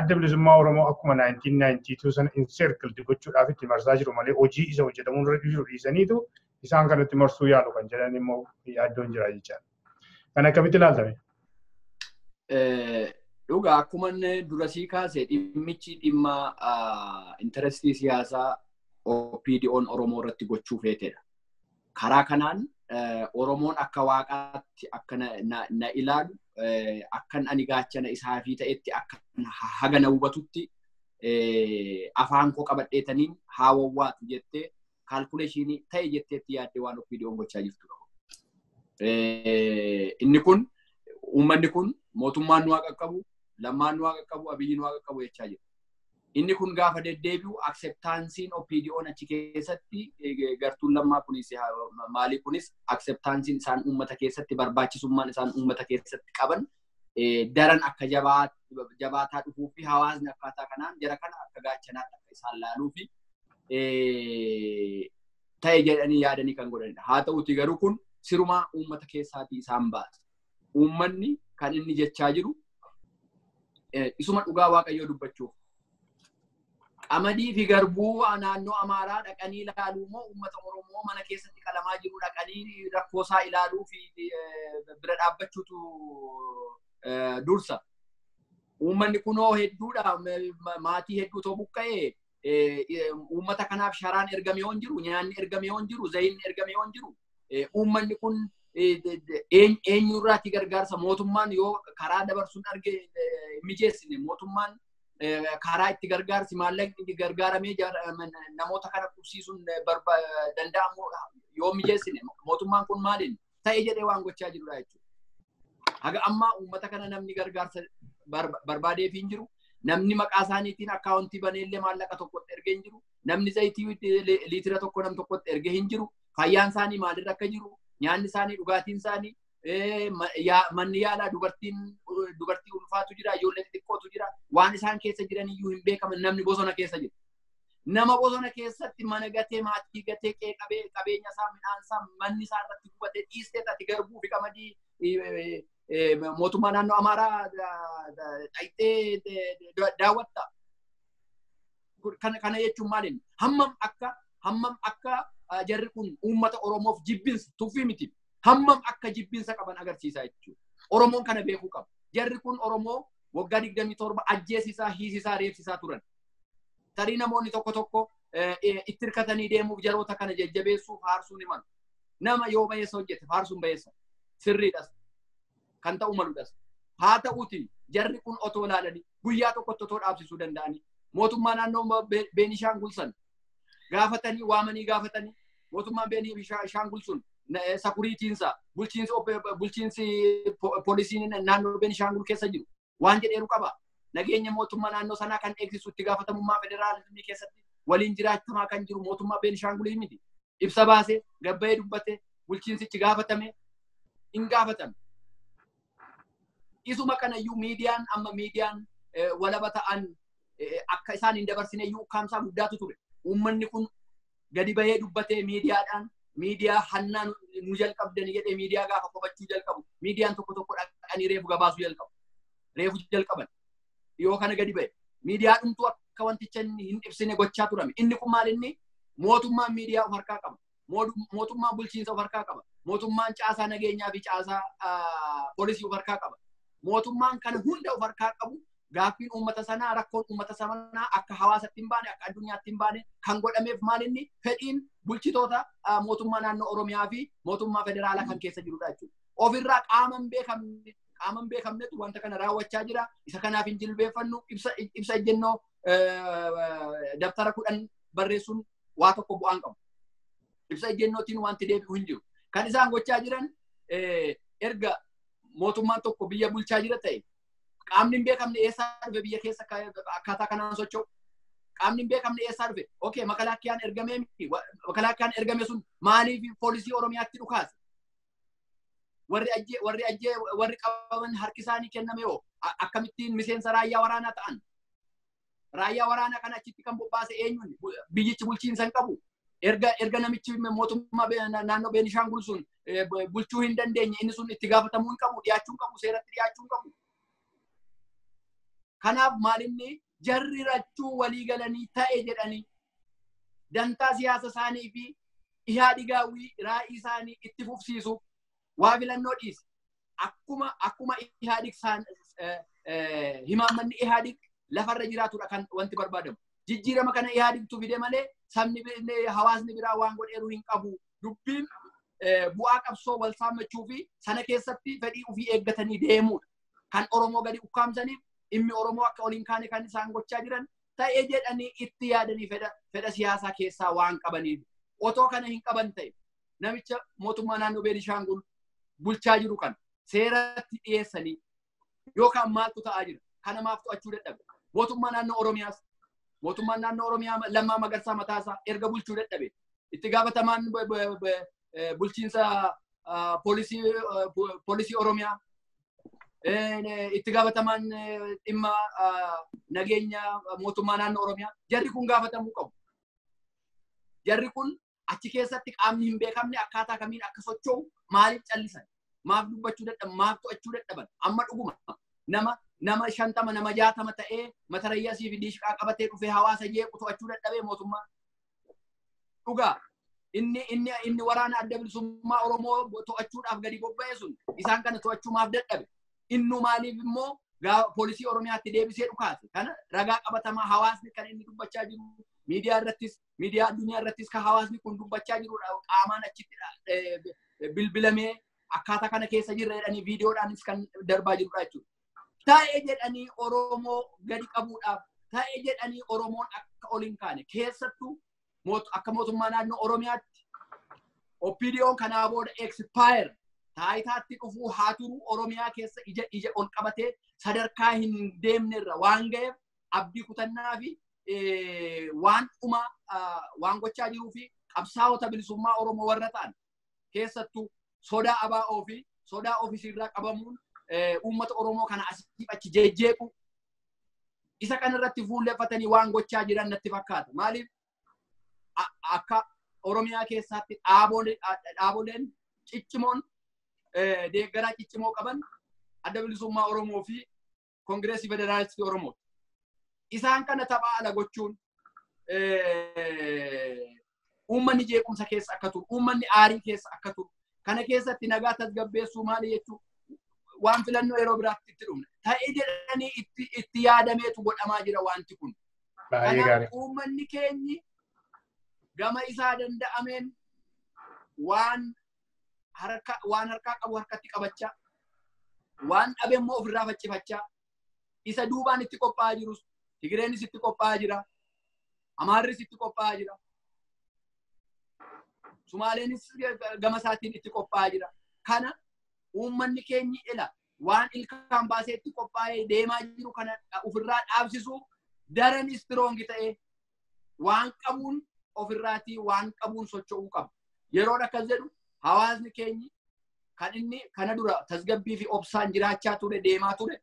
Speaker 1: adda bilisummaa Oromoo akkuma 1992 sana encircled gochuudhaaf itti marsaa jiru malee hojii isa hojjetamuu irra jiru dhiisaniitu isaan kanatti marsuu yaalu kan jedhan immoo yaaddoon jira jechaadha. Kan akkamitti ilaaltame?
Speaker 2: Dhugaa akkuma inni durasii kaase dhimmichi dhimma intarestii siyaasaa OPDO'n Oromoo irratti gochuu feetedha. Karaa kanaan Oromoon akka waaqaatti akka na ilaalu akkan ani gaachana isaafii ta'etti akka haga na hubatutti afaan koo qabadheetaniin haa wawwaatu jettee kaalkuleeshinii ta'e jetteetti yaaddee waan OPDO'n gochaa jirtudha. Inni kun uummanni kun mootummaan nu haa qaqqabu, Lammaan nu haa qaqqabu, Abiyyi nu haa qaqqabu jechaa jiru. Inni kun gaafa deddeebi'u akseptaansiin OPDO'n achi keessatti gartuun Lammaa kunis maalii kunis akseptaansiin isaan uummata keessatti barbaachisummaan isaan uummata keessatti qaban daran akka jabaataa dhufuu fi hawaasni akkaataa kanaan jara kana akka gaachanaatti akka isaan laaluu fi ta'e jedhanii yaadanii kan godhanidha. Haa ta'uti garuu kun sirumaa uummata keessaatii isaan baasa. Uummanni kan inni jechaa jiru isuma dhugaa Waaqayyoo dubbachuuf. Qamadii fi garbuu naannoo Amaaraa dhaqanii ilaaluu moo uummata Oromoo mana keessatti qalamaa jiru dhaqanii rakkoosaa ilaaluu fi bira dhaabbachuutu dursa. Uummanni kunoo hedduudha maatii hedduutu buqqa'ee uummata kanaaf sharaan ergame yoo hin jiru, nyaanni ergame yoo hin jiru, zayinni ergame yoo hin jiru. Uummanni kun eenyurraati gargaarsa mootummaan yoo karaa dabarsuun arge mijeessine mootummaan karaa itti gargaarsi maallaqni gargaaramee namoota kana qubsiisuun danda'amu yoo mijeessine mootummaan kun maaliin ta'e jedhee waan gochaa jirudha jechuudha. Haga ammaa uummata kana namni gargaarsa barbaadeef hin jiru. Namni maqaa isaaniitiin akkaawuntii baneellee maallaqa tokkotti ergee hin jiru. Namni zayitii liitira tokko nam tokkotti ergee hin jiru. Fayyaan isaanii maalirra akka jiru, nyaanni isaanii, dhugaatiin isaanii, manni yaalaa dubartii ulfaatu jira, ijoollee xixiqqootu jira. Waan isaan keessa jiran iyyuu hin beekaman, namni bosona keessa jira. Nama bosona keessatti mana gatee, maatii gatee, qe'ee qabee, qabeenya isaa, midhaan isaa, manni isaa irratti gubatee dhiistee ati garbuu fi qamadii mootummaa naannoo Amaaraa dhaqxee daawwatta. Kana jechuun maali? Hammam akka jarri kun uummata Oromoof jibbinsa tuffii miti. Hammam akka jibbinsa qaban agarsiisa jechuudha. Oromoon kana beekuu qaba. Jarri kun Oromoo waggaa 27 ajjeesisaa, hiisisaa, reebsisaa turan. Tarii namoonni tokko tokko itti hirkatanii deemuuf jaroota kana jajjabeessuuf faarsuu ni malu. Nama yoo bayeessa hojjete faarsuun bayeessa. Sirriidhas. Kan ta'u maludhas. Haa ta'uuti jarri kun otoo ilaalanii guyyaa tokkotti otoo dhaabsisuu danda'anii mootummaa naannoo Beenishaangul sana gaafatanii waamanii gaafatanii mootummaan Beenishaangul sun sakuriitiinsa bulchiinsi poolisiin naannoo Beenishaangul keessa jiru waan jedheeru qaba. Nageenya mootummaa naannoo sanaa kan eegsisu itti gaafatamummaa federaalizimii keessatti waliin jiraachamaa kan jiru mootummaa Beenishaangulii miti. Ibsa baasee gabbayee dubbate bulchiinsichi gaafatame hin gaafatame. Isuma kanayyuu miidiyaan amma miidiyaan walaba ta'an akka isaan hin dabarsine iyyuu ukkaamsaa guddaatu ture. Uummanni kun gadi bahee dubbatee miidiyaadhaan miidiyaa hannaa nu jalqabdanii jedhee miidiyaa gaafa qobachuu jalqabu miidiyaan tokko tokko dhaqanii reefu gabaasuu jalqabu. Reefu jalqaban. Yoo kana gadi bahe miidiyaa dhumtuu akka wanticha hin ibsine gochaa turame. Inni kun maal inni mootummaan miidiyaa of harkaa qaba. Mootummaan bulchiinsa of harkaa qaba. Mootummaan caasaa nageenyaa fi caasaa poolisii of harkaa qaba. Mootummaan kana hunda of harkaa qabu gaaffiin uummata sanaa rakkoon uummata sanaa akka hawaasatti hin baane akka addunyaatti hin baane kan godhameef maal inni fedhiin bulchitoota mootummaa naannoo Oromiyaa fi mootummaa federaalaa kan keessa jirudha jechuudha. Ofirraa qaama hin beekamnetu wanta kana raawwachaa jira. Isa kanaaf hin jilbeeffannu ibsa ejjennoo dabtara 10 barreessuun waa tokko bu'aan qabu. Ibsa ejjennootiin wanti deebi'u hin jiru. Kan isaan gochaa jiran erga mootummaan tokko biyya bulchaa jira ta'e qaamni hin beekamne eessaa dhufe biyya keessa akkaataa kanaan socho'u. Qaamni hin beekamne eessaa dhufe? Okay, makalaakkiyaan ergamee miti. Makalaakkiyaan ergame sun maaliif poolisii Oromiyaatti dhukaase? Warri qabaman harki isaanii kenname hoo akkamittiin miseensa raayyaa waraanaa ta'an? Raayyaa waraanaa kana achitti kan bobbaase eenyuun? Biyyichi bulchiinsa hin qabu. Erga namichi mootummaa naannoo Beenishaangul sun bulchuu hin dandeenye inni sun itti gaafatamuu hin qabu, dhiyaachuu hin qabu, seeratti dhiyaachuu hin qabu. Kanaaf maalinni jarri rachuu walii galanii ta'e jedhanii dantaa siyaasa isaanii fi ihaadigaawwii raa'ii isaanii itti fufsiisuuf waa filannoo dhiise. Akkuma ihaadig himaammanni ihaadig lafarra jiraatudha kan wanti barbaadamu. Jijjiirama kana ihaadigtu fide malee sabni hawaasni biraa waan godheeru hin qabu. Dubbiin bu'aa qabsoo wal saammachuu fi sana keessatti fedhii ofii eeggatanii deemuudha. Kan Oromoo gadi ukkaamsaniif dhimmi Oromoo akka waliin kaane kan isaan gochaa jiran ta'ee jedhanii itti yaadanii fedha siyaasaa keessaa waan qabaniif. Otoo kana hin qaban ta'e namicha mootummaa naannoo Beenishaangul bulchaa jiru kan seeratti dhiyeessanii yookaan maaltu ta'aa jira kana maaf to'achuu dadhabe. Mootummaa naannoo Oromiyaas mootummaan naannoo Oromiyaa Lammaa Magarsaa mataasaa erga bulchuu dadhabe itti gaafatamaan bulchiinsa poolisii Oromiyaa itti gaafatamaan dhimma nageenya mootummaa naannoo Oromiyaa jarri kun gaafatamuu qabu. Jarri kun achi keessatti qaamni hin beekamne akkaataa kamiin akka socho'u maaliif callisan? Maaf dubbachuu dadhaban? Maaf to'achuu dadhaban? Amma dhuguma nama 50 nama 60 ta'ee matarayyasii fi diishqaa qabatee dhufee hawaasa jeequ to'achuu dadhabee mootummaa. Dhugaa inni waraana adda bilisummaa Oromoo to'achuudhaaf gadi bobba'e sun isaan kana to'achuu maaf dadhabe? Innu maaliif immoo poolisii Oromiyaatti deebisee dhukaase? Kana ragaa qabatamaa hawaasni kan inni dubbachaa jiru miidiyaa irrattis miidiyaa addunyaa irrattis kan hawaasni kun dubbachaa jirudha. Qaamaan achitti bilbilamee akkaataa kana keessa jirra jedhanii viidiyoodhaanis kan darbaa jirudha jechuudha. Ta'e jedhanii Oromoo gadi qabuudhaaf ta'e jedhanii Oromoon akka ol hin kaane keessattuu akka mootummaa naannoo Oromiyaatti OPDO'n kanaa booda expire taayitaatti dhufuu haa turu Oromiyaa keessa ija ol qabatee sadarkaa hin deemnerra waan ga'eef abdii kutannaa fi waan dhuma waan gochaa jiruu fi qabsaa'ota bilisummaa Oromoo warra ta'an keessattuu sodaa ABO fi sodaa ofiisiirraa qabamuun Uummata Oromoo kana asii achi jejjeequ isa kanarratti fuulleffatanii waan gochaa jiran natti fakkaata. Maaliif akka Oromiyaa keessatti dhaaboleen ciccimoon deeggaraa ciccimoo qaban Adda Bilisummaa Oromoo fi Koongireesii Federaalistii Oromoo. Isaan kana taphaa ala gochuun uummanni jeequmsa keessa akka turu, uummanni aarii keessa akka turu, kana keessatti nagaa tasgabbeessuu maali jechuun waan filannoo yeroo biraatti itti dhumne. Ta'ee jedhanii itti yaadameetu godhamaa jira wanti kun. Kanaaf uummanni keenyi gama isaa danda'ameen waan harkaa qabu harkatti qabachaa, waan dhabe immoo ofirraa faccifachaa, isa duubaan itti qophaa'aa jirus, Tigireenis itti qophaa'aa jira, Amaarris itti qophaa'aa jira, Sumaaleenis gama isaatiin itti qophaa'aa jira. Kana uummanni keenyi ila waan ilkaan baasee itti qophaa'ee deemaa jiru kana ofirraa dhaabsisu daran istiroongi ta'ee waan qabuun ofirraatii waan qabuun socho'uu qaba. Yeroon akkas jedhu hawaasni keenyi kan inni kana dura tasgabbii fi obsaan jiraachaa ture deemaa ture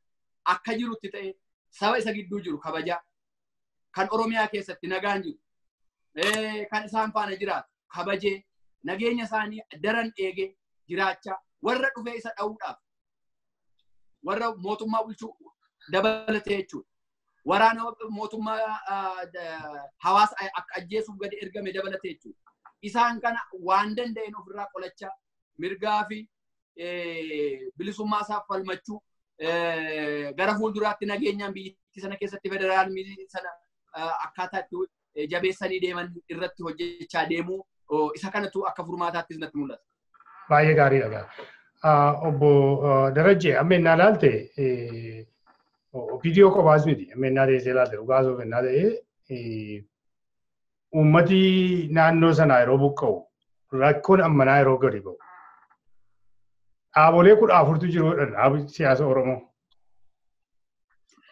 Speaker 2: akka jirutti ta'e saba isa gidduu jiru kabajaa kan Oromiyaa keessatti nagaan jiru kan isaan faana jiraatu kabajee nageenya isaanii daran eegee jiraachaa warra dhufee isa dha'uudhaaf warra mootummaa bulchuu dabalatee jechuudha. Waraana mootummaa hawaasa akka ajjeesuuf gadi ergame dabalatee jechuudha. Isaan kana waan danda'een ofirraa qolachaa mirgaa fi bilisummaa isaaf falmachuu gara fuulduraatti nageenyaan biyyattii sana keessatti federaalizimii sana akkaataa itti jabeessanii deeman irratti hojjechaa deemuu isa kanatu akka furmaataattis natti mul'ata.
Speaker 1: Baay'ee gaariidha. Obbo Darajjee amma innaa ilaalte OPDO qofaas miti amma innaa teessee ilaalte dhugaasuuf innaa ta'e uummati naannoo sanaa yeroo buqqa'u rakkoon ammanaa yeroo gadi ba'u. Dhaabolee 14tu jiru dhaabi siyaasa Oromoo.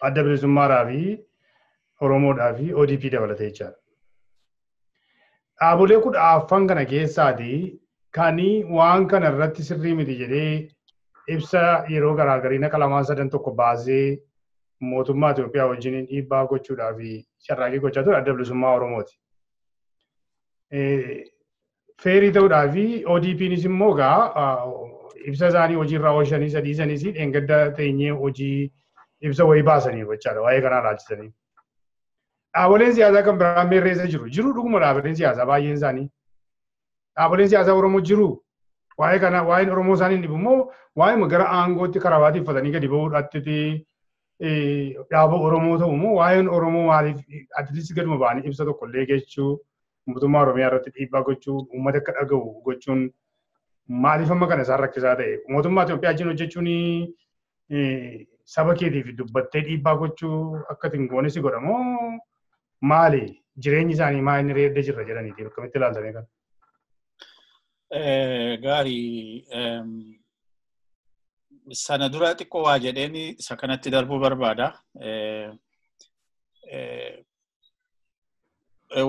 Speaker 1: Adda Bilisummaadhaa fi Oromoodhaa fi ODP dabalatee jechaadha. Dhaabolee 14 kana keessaatii kan waan kana irratti sirrii miti jedhee ibsa yeroo garaagarii naqa 2 3 1 baasee mootummaa Itoophiyaa wajjin dhiibbaa gochuudhaa fi carraaqqii gochaa ture Adda Bilisummaa Oromooti. Feerii ta'uudhaa fi ODPnis immoo egaa ibsa isaanii hojiirraa oolchanii sadiisanis dheengadda teenyee hojii ibsa wayii baasanii gochaadha waa'ee kanaa ilaalchisanii. Dhaaboleen siyaasaa kan biraan meerreessa jiru. Jiru dhuguma dhaaboleen siyaasaa baay'een isaanii. Dhaaboleen siyaasaa Oromoo jiru. Waa'ee kana waa'een Oromoo isaanii dhibu immoo waa'ee gara aangootti karabaatii uffatanii gadi ba'uudhaatti dhaaba Oromoo ta'u immoo waa'een Oromoo maaliif atleast gaduma ba'anii ibsa tokko illee jechuu mootummaa Oromiyaa irratti dhiibbaa gochuu uummata akka dhaga'u gochuun maaliif amma kana isaan rakkisaa ta'e mootummaa Itoophiyaa wajjin hojjechuun saba keetiif dubbattee dhiibbaa gochuu akka ittiin goone si godhamoo maali jireenyi isaanii maa inni reedda jirra jedhaniiti akkamitti ilaaltame kana?
Speaker 3: Gaarii sana dura xiqqoo waa jedheen isa kanatti darbuu barbaada.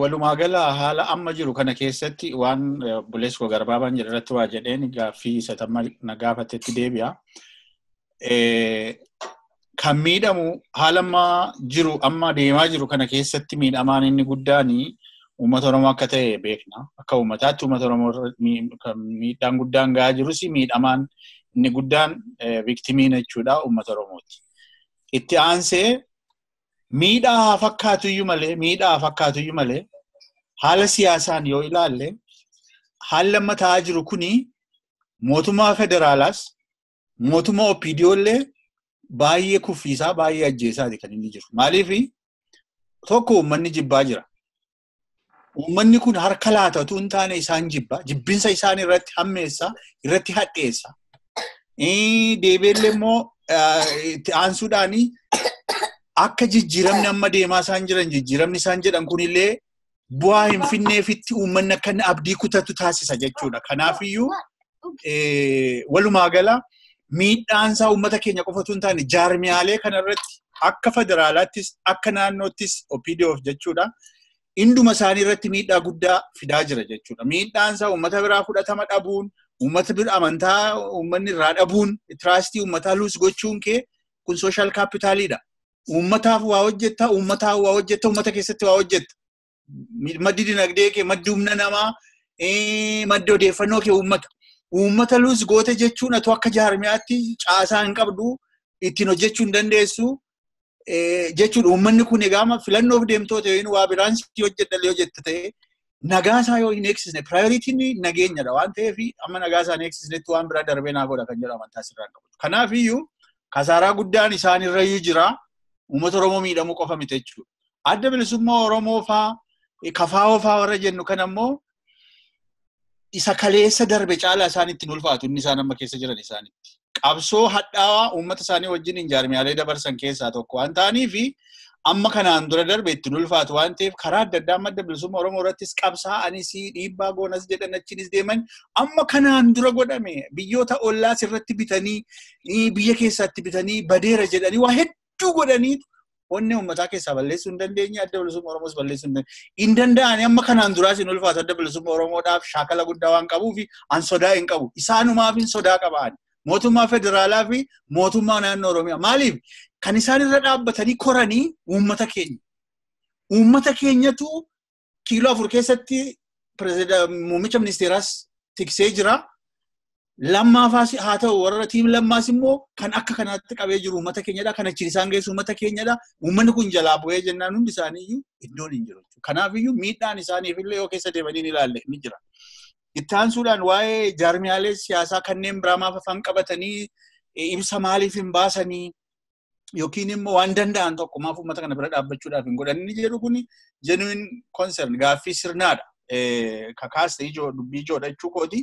Speaker 3: Walumaa gala haala amma jiru kana keessatti waan obboleessi koo Garbaabaan jedhu irratti waa jedheen gaaffii isa na gaafatetti deebi'a. Kan miidhamu haala amma jiru amma deemaa jiru kana keessatti miidhamaan inni guddaan uummata Oromoo akka ta'e beekna. Akka uummataatti uummata Oromoo miidhaan guddaan gahaa jirus miidhamaan inni guddaan viktimiin jechuudha uummata Oromooti. Itti aansee miidhaa haa fakkaatuyyuu malee haala siyaasaan yoo ilaalle haalli amma ta'aa jiru kuni mootummaa federaalaas mootummaa OPDO illee baay'ee kuffiisaa baay'ee ajjeesaati kan inni jiru. Maaliif tokko uummanni jibbaa jira. Uummanni kun harka laatatu hin taane isaan jibba. Jibbinsa isaan irratti hammeessa, irratti hadheessa. Deebiillee immoo itti aansuudhaani akka jijjiiramni amma deemaa isaan jiran jijjiiramni isaan jedhan kunillee bu'aa hin finneefitti uummanni akka inni abdii kutatu taasisa jechuudha. Kanaafiyyuu walumaa gala miidhaansaa uummata keenya qofatu hin taane jaarmiyaalee kanarratti akka federaalaattis akka naannoottis OPDOf jechuudha. Induma isaanii irratti miidhaa guddaa fidaa jira jechuudha. Miidhaansaa uummata biraa fudhatama dhabuun, Uummata bira amantaa uummanni irraa dhabuun trustii uummataa lose gochuun kee kun social capitaliidha. Uummataaf waa hojjetta, uummataaf waa hojjetta, uummata keessatti waa hojjetta. Maddi dinagdee kee, maddi humna namaa, maddi odeeffannoo kee uummata. Uummata lose goote jechuun atu akka jaarmiyaatti caasaa hin qabdu, ittiin hojjechuu hin dandeessu jechuudha. Uummanni kun egaa filannoof deemtoota yoo waa biraan si hojjedha yoo jette ta'e nagaa isaa yoo hin eegsisne priorityn nageenyadha waan ta'eef amma nagaa isaa hin eegsisnetti waan biraa darbee naa godha kan jedhu amantaa sirraa qabu. Kanaaf iyyuu kasaaraa guddaan isaanirrayyuu jira. Uummata Oromoo miidhamuu qofa miti jechuudha. Adda bilisummaa Oromoo faa KFO faa warra jennu kan ammoo isa kaleessa darbe caalaa isaan ittiin ulfaatu inni isaan amma keessa jiran isaanitti. Qabsoo hadhaawaa uummata isaanii wajjin jaarmiyaalee dabarsan keessaa tokko waan ta'aniif amma kanaan dura darbe ittiin ulfaatu waan ta'eef karaa adda addaa madda bilisummaa Oromoo irrattis qabsaa'anis dhiibbaa goonas jedhan achinis deeman amma kanaan dura godhame biyyoota ollaas irratti bitanii biyya keessatti bitanii badeera jedhanii waa hedduu godhanii onnee uummataa keessaa balleessuu hin dandeenye adda bilisummaa Oromoos balleessuu hin dandeenye. Hin danda'ani amma kanaan duraas hin ulfaatu adda bilisummaa Oromoodhaaf shaakala guddaa waan qabuuf an sodaa hin qabu. Isaanumaaf hin sodaa qabaan. Mootummaa federaalaa fi mootummaa naannoo Oromiyaa. Maaliif? Kan isaan irra dhaabbatanii koranii uummata keenya. Uummata keenyatu kiiloo 4 keessatti muummicha ministeeraas tiksee jira. Lammaafaas haa ta'u warra tiim lammaas immoo kan akka kanaatti qabee jiru uummata keenyadha. Kan achiin isaan geessu uummata keenyadha. Uummanni kun jalaa bu'ee jennaan hundi isaaniiyyuu iddoon hin jiru. Kanaafiyyuu miidhaan isaaniif illee yoo keessa deemanii ni ilaalle ni jira. Itti aansuudhaan waa'ee jaarmiyaalee siyaasaa kanneen biraa maaf afaan qabatanii ibsa maaliif hin baasanii yookiin immoo waan danda'an tokko maaf uummata kana bira dhaabbachuudhaaf hin godhan inni jedhu kun genuine concern gaaffii sirnaadha. Kakaasta ijoo dubbii ijoodha jechuu kooti.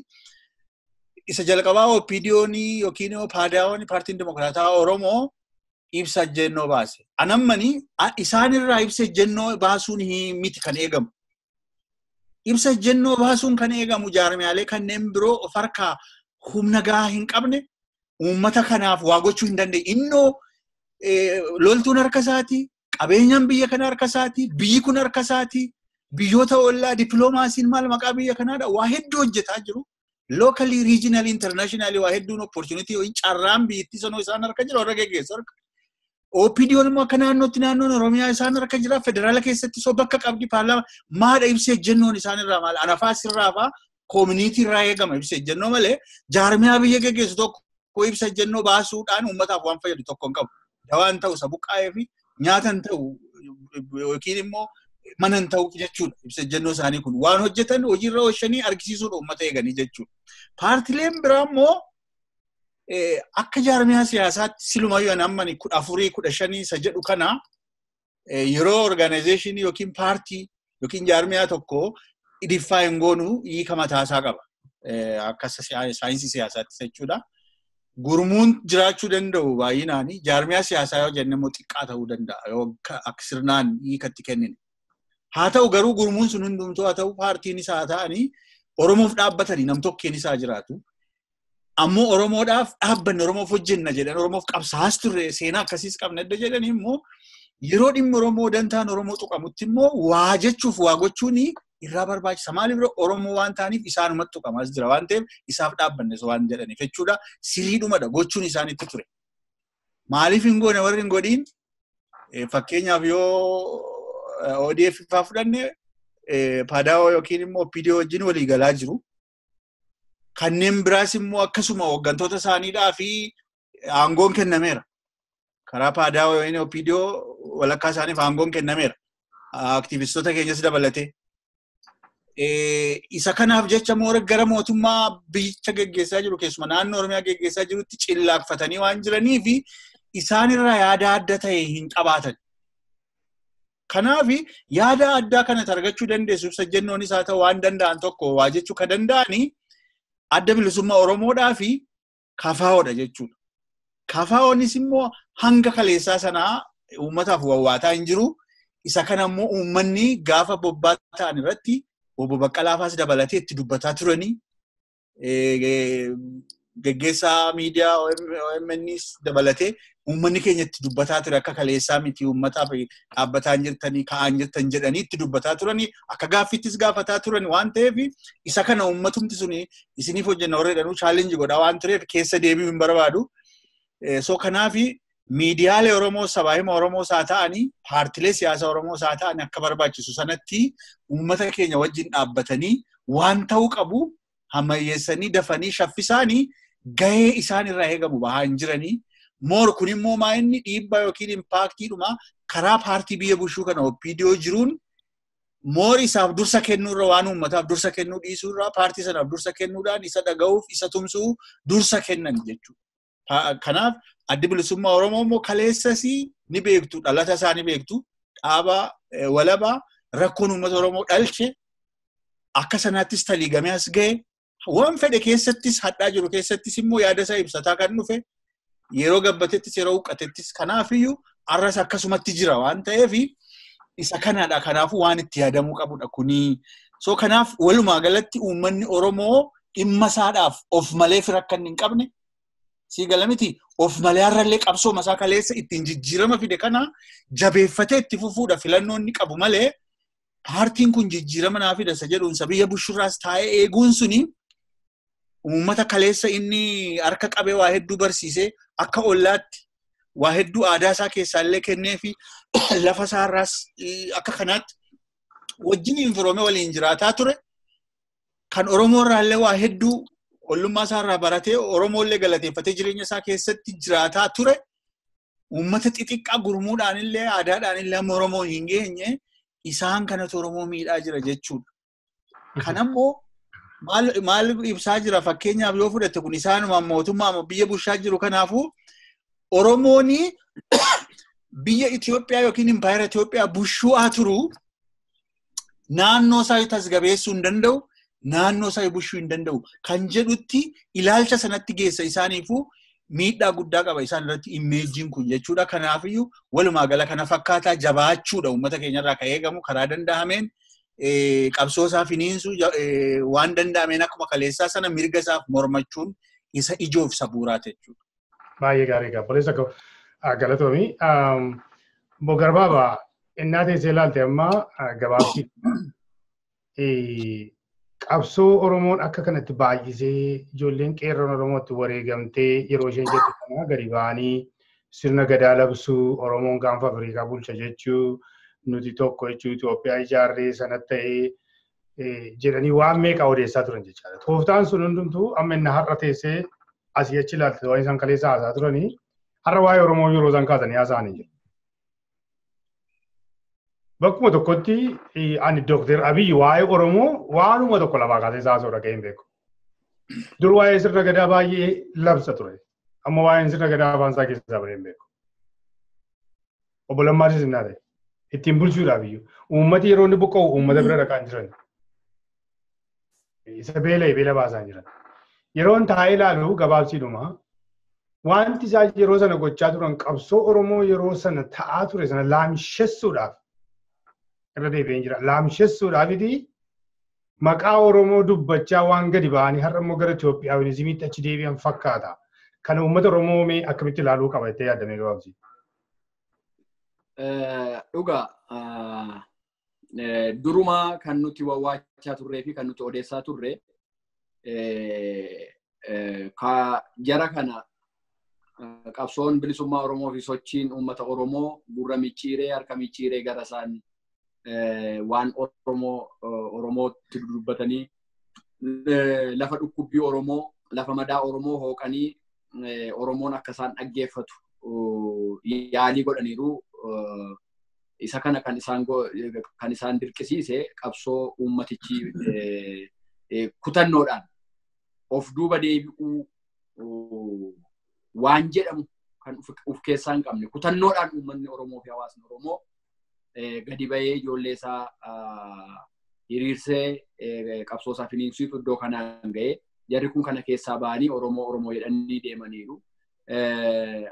Speaker 3: Isa jalqabaa OPDO'n yookiin PADO'n Paartiin Dimokiraataa Oromoo ibsa ejjennoo baase. Anammani isaanirraa ibsa ejjennoo baasuun miti kan eegamu. Ibsa ejjennoo baasuun kan eegamu jaarmiyaalee kanneen biroo of harkaa humna gahaa hin qabne uummata kanaaf waa gochuu hin dandeenye. Innoo loltuun harka isaati, qabeenyaan biyya kana harka isaati, biyyi kun harka isaati, biyyoota ollaa dippiloomaasiin maal maqaa biyya kanaadha waa hedduu hojjetaa jiru. Locally, regionally, internationally waa hedduun opportunity yoo carraan biyyattii sanoo isaan harka jira warra geggeessu harka. OPDO'n immoo akka naannootti naannoon Oromiyaa isaan harka jira federaala keessatti soo bakka qabdi paarlaamaa maadha ibsa ejjennoon isaan irraa maal anafaa sirraa faa community irraa eegama ibsa ejjennoo malee jaarmiyaa biyya geggeessu tokko ibsa ejjennoo baasuudhaan uummataaf waan fayyadu tokko hin qabu. Dawaan ta'u isa buqqaa'ee fi nyaata hin ta'u yookiin immoo mana hin ta'u jechuudha. Ibsa ejjennoo isaanii kun waan hojjetan hojiirra oolchanii argisiisuudha uummata eeganii jechuudha. Paartileen biraa immoo akka jaarmiyaa siyaasaatti silumayyuu ani amma 14 15 isa jedhu kana yeroo organizationii yookiin paartii yookiin jaarmiyaa tokko define goonu hiika mataasaa qaba. Akka saayinsii siyaasaatti jechuudha. Gurmuun jiraachuu danda'u baay'inaan jaarmiyaa siyaasaa yoo jenne immoo xiqqaa ta'uu danda'a yoo akka sirnaan hiikatti kennine. Haa ta'u garuu gurmuun sun hundumtuu haa ta'u paartiin isaa ta'anii Oromoof dhaabbatanii nam-tokkeen isaa jiraatu. Ammoo Oromoodhaaf dhaabbanne Oromoof hojjenna jedhan Oromoof qabsaas turre seenaa akkasiis qabna edda jedhanii immoo yeroo dhimmi Oromoo dantaan Oromoo tuqamutti immoo waa jechuuf waa gochuun irraa barbaachisa. Maaliif Oromoo waan ta'aniif isaanumatti tuqamaas jira waan ta'eef isaaf dhaabbannes waan jedhaniif jechuudha. Siriidhumadha gochuun isaanitti ture. Maaliif hin goone warri hin godhiin fakkeenyaaf yoo ODF faa fudhanne PADO yookiin immoo OPDO wajjin walii galaa jiru. Kanneen biraas immoo akkasuma hooggantoota isaaniidhaa fi aangoon kennameera. Karaa PADO yookiin OPDO walakkaa isaaniif aangoon kennameera. Aktivistoota keenyas dabalatee. Isa kanaaf jecha moora gara mootummaa biyyicha geggeessaa jiru keessuma naannoo Oromiyaa geggeessaa jirutti cillaakfatanii waan jiranii fi isaanirraa yaada adda ta'e hin qabaatan. Kanaaf yaada addaa kana argachuu dandeessu ibsa ejjennoon isaa ta'u waan danda'an tokko waa jechuu kan danda'anii adda bilisummaa Oromoodhaa fi KFOdha jechuudha. KFOnis immoo hanga kaleessaa sanaa uummataaf wawwaataa hin jiru. Isa kana immoo uummanni gaafa bobbaa ta'an irratti obbo Baqqalaa faas dabalatee itti dubbataa turanii. geggeessaa miidiyaa OMNs dabalatee uummanni keenya itti dubbataa ture akka kaleessaa miti uummataaf dhaabbataa jirtanii ka'aan jirtan jedhanii itti dubbataa turanii akka gaaffittis gaafataa turan waan ta'eef isa kana uummatumti suni isiniif hojjenna warra jedhanuu chaalenji godhaa waan tureef keessa deebi'uu hin barbaadu. So kanaaf miidiyaalee Oromoo sabaa hima Oromoos haa ta'anii paartilee siyaasaa Oromoos haa ta'anii akka barbaachisu sanatti uummata keenya wajjin dhaabbatanii waan ta'uu qabu hammayyeessanii dafanii shaffisaanii gahee isaan irraa eegamu bahaa hin jiranii. Moor kun immoo maa inni dhiibbaa yookiin impaaktiidhuma karaa paartii biyya bushuu kana OPDO jiruun moor isaaf dursa kennuurra waan uummataaf dursa kennuu dhiisuurra paartii sanaaf dursa kennuudhaan isa dhaga'uuf isa tumsuu dursa kennan jechuudha. Kanaaf addi bilisummaa Oromoo immoo kaleessas ni beektu dhalata isaa ni beektu dhaaba walabaa rakkoon uummata Oromoo dhalche akka sanaattis taliigamee as ga'e waan fedhe keessattis hadhaa jiru keessattis immoo yaada isaa ibsataa kan dhufe yeroo gabbatettis yeroo huqqatettis kanaafiyyuu arras akkasumatti jira waan ta'eef isa kanaadha. Kanaafuu waan itti yaadamuu qabudha kuni. So kanaaf walumaa galatti uummanni Oromoo dhimma isaadhaaf of malee fira akka hin qabne sii gala miti of malee har'allee qabsoo masaa kaleessa ittiin jijjiirama fide kana jabeeffatee itti fufuudha filannoo inni qabu malee paartiin kun jijjiirama naa fida isa jedhuun biyya bushurraas taa'ee eeguun suni uummata kaleessa inni harka qabee waa hedduu barsiisee akka ollaatti waa hedduu aadaa isaa keessaallee kennee fi lafa isaarraas akka kanaatti wajjin firoomee waliin jiraataa ture. Kan Oromoo irraallee waa hedduu ollummaa isaarraa baratee Oromoollee galateeffatee jireenya isaa keessatti jiraataa ture. Uummata xixiqqaa gurmuudhaanillee aadaadhaanillee amma Oromoo hin geenye isaan kanatu Oromoo miidhaa jira jechuudha. Kanammoo maal ibsaa jira fakkeenyaaf yoo fudhatte kun isaanuma mootummaa biyya bushaa jiru kanaafuu Oromoon biyya Itoophiyaa yookiin impaayera Itoophiyaa bushuu haa turu naannoo isaa tasgabeessuu hin danda'u naannoo isaa bushuu hin danda'u kan jedhutti ilaalcha sanatti geessa isaaniifuu miidhaa guddaa qaba isaan irratti imeejiin kun jechuudha. Kanaafiyyuu walumaa gala kana fakkaataa jabaachuudha uummata keenyarraa kan eegamu karaa danda'ameen qabsoo isaa finiinsuu waan danda'ameen akkuma kaleessaa sana mirga isaaf mormachuun isa ijoof isa bu'uuraati jechuudha.
Speaker 1: Baay'ee gaarii qaba. Poolisa galatoomii. Obbo Garbaabaa innaa teessee ilaalte amma gabaabsi qabsoo Oromoon akka kanatti baay'isee ijoolleen qeerroon Oromootti wareegamtee yeroo isheen jettu kana gadi ba'anii sirna gadaa labsuu Oromoon gaanfa Afrikaa bulcha jechuu nuti tokko jechuu Itoophiyaa ijaarree sana ta'ee jedhanii waan meeqa odeessaa turan jechaadha. Tooftaan sun hundumtuu amma inni har'a teessee asii achi ilaalte waan isaan kaleessa haasaa turanii har'a waa'ee Oromoo yeroo isaan kaasanii haasa'anii jiru. Bakkuma tokkotti ani Dooktar Abiyyi waa'ee Oromoo waanuma tokko lafaa kaasee haasa'u dhaga'ee hin beeku. Dur waa'ee sirna gadaa baay'ee labsa ture. Amma waa'een sirna gadaa afaan isaa keessaa bahee hin beeku. Obbo Lammaanis hin taate. Ittiin bulchuudhaaf iyyuu. Uummati yeroo inni buqqa'u uummata bira dhaqaa hin jiran. Isa beela'e beela baasaa hin jiran. Yeroon taa'ee ilaalu gabaabsiidhuma. Wanti isaa yeroo sana gochaa turan qabsoo Oromoo yeroo sana ta'aa ture sana laamshessuudhaaf irra deebi'een jira. Laamshessuudhaafiti maqaa Oromoo dubbachaa waan gadi ba'anii har'a immoo gara Itoophiyaawinizimiitti achi deebi'an fakkaata. Kana uummata Oromoo mee akkamitti ilaaluu qaba jettee yaadamee gabaabsi?
Speaker 2: Dhugaa durumaa kan nuti wawwaachaa turree fi kan nuti odeessaa turre jara kana qabsoon bilisummaa Oromoo fi sochiin uummata Oromoo gurra micciiree harka micciiree gara isaan waan Oromoo Oromootti dubbatanii lafa dhukkubbii Oromoo lafa madaa Oromoo hooqanii Oromoon akka isaan dhaggeeffatu yaalii godhaniiru. Isa kana kan isaan dirqisiise qabsoo uummatichi kutannoodhaan of duuba deebi'uu waan jedhamu kan of keessaa hin qabne kutannoodhaan uummanni Oromoo fi hawaasni Oromoo gadi bahee ijoollee isaa hiriirsee qabsoo isaa finiinsuuf iddoo kanaan ga'ee jarri kun kana keessaa ba'anii Oromoo Oromoo jedhanii deemaniiru.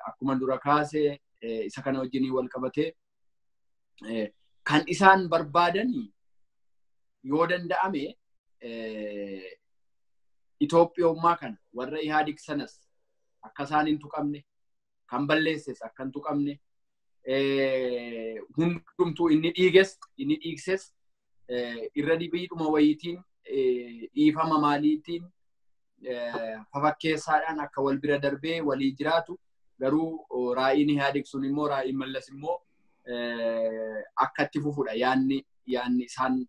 Speaker 2: Akkuma dura kaase isa kana wajjin wal qabatee kan isaan barbaadan yoo danda'ame Itoophiyummaa kana warra Ihaadig sanas akka isaan hin tuqamne, kan balleesses akka hin tuqamne, hundumtuu inni dhiiges inni dhiigses irra dibiidhuma wayiitiin dhiifama maaliitiin fafakkeessaadhaan akka wal bira darbee walii jiraatu garuu raa'iin Ihaadig sun immoo raa'iin Mallas immoo akka itti fufudha yaanni isaan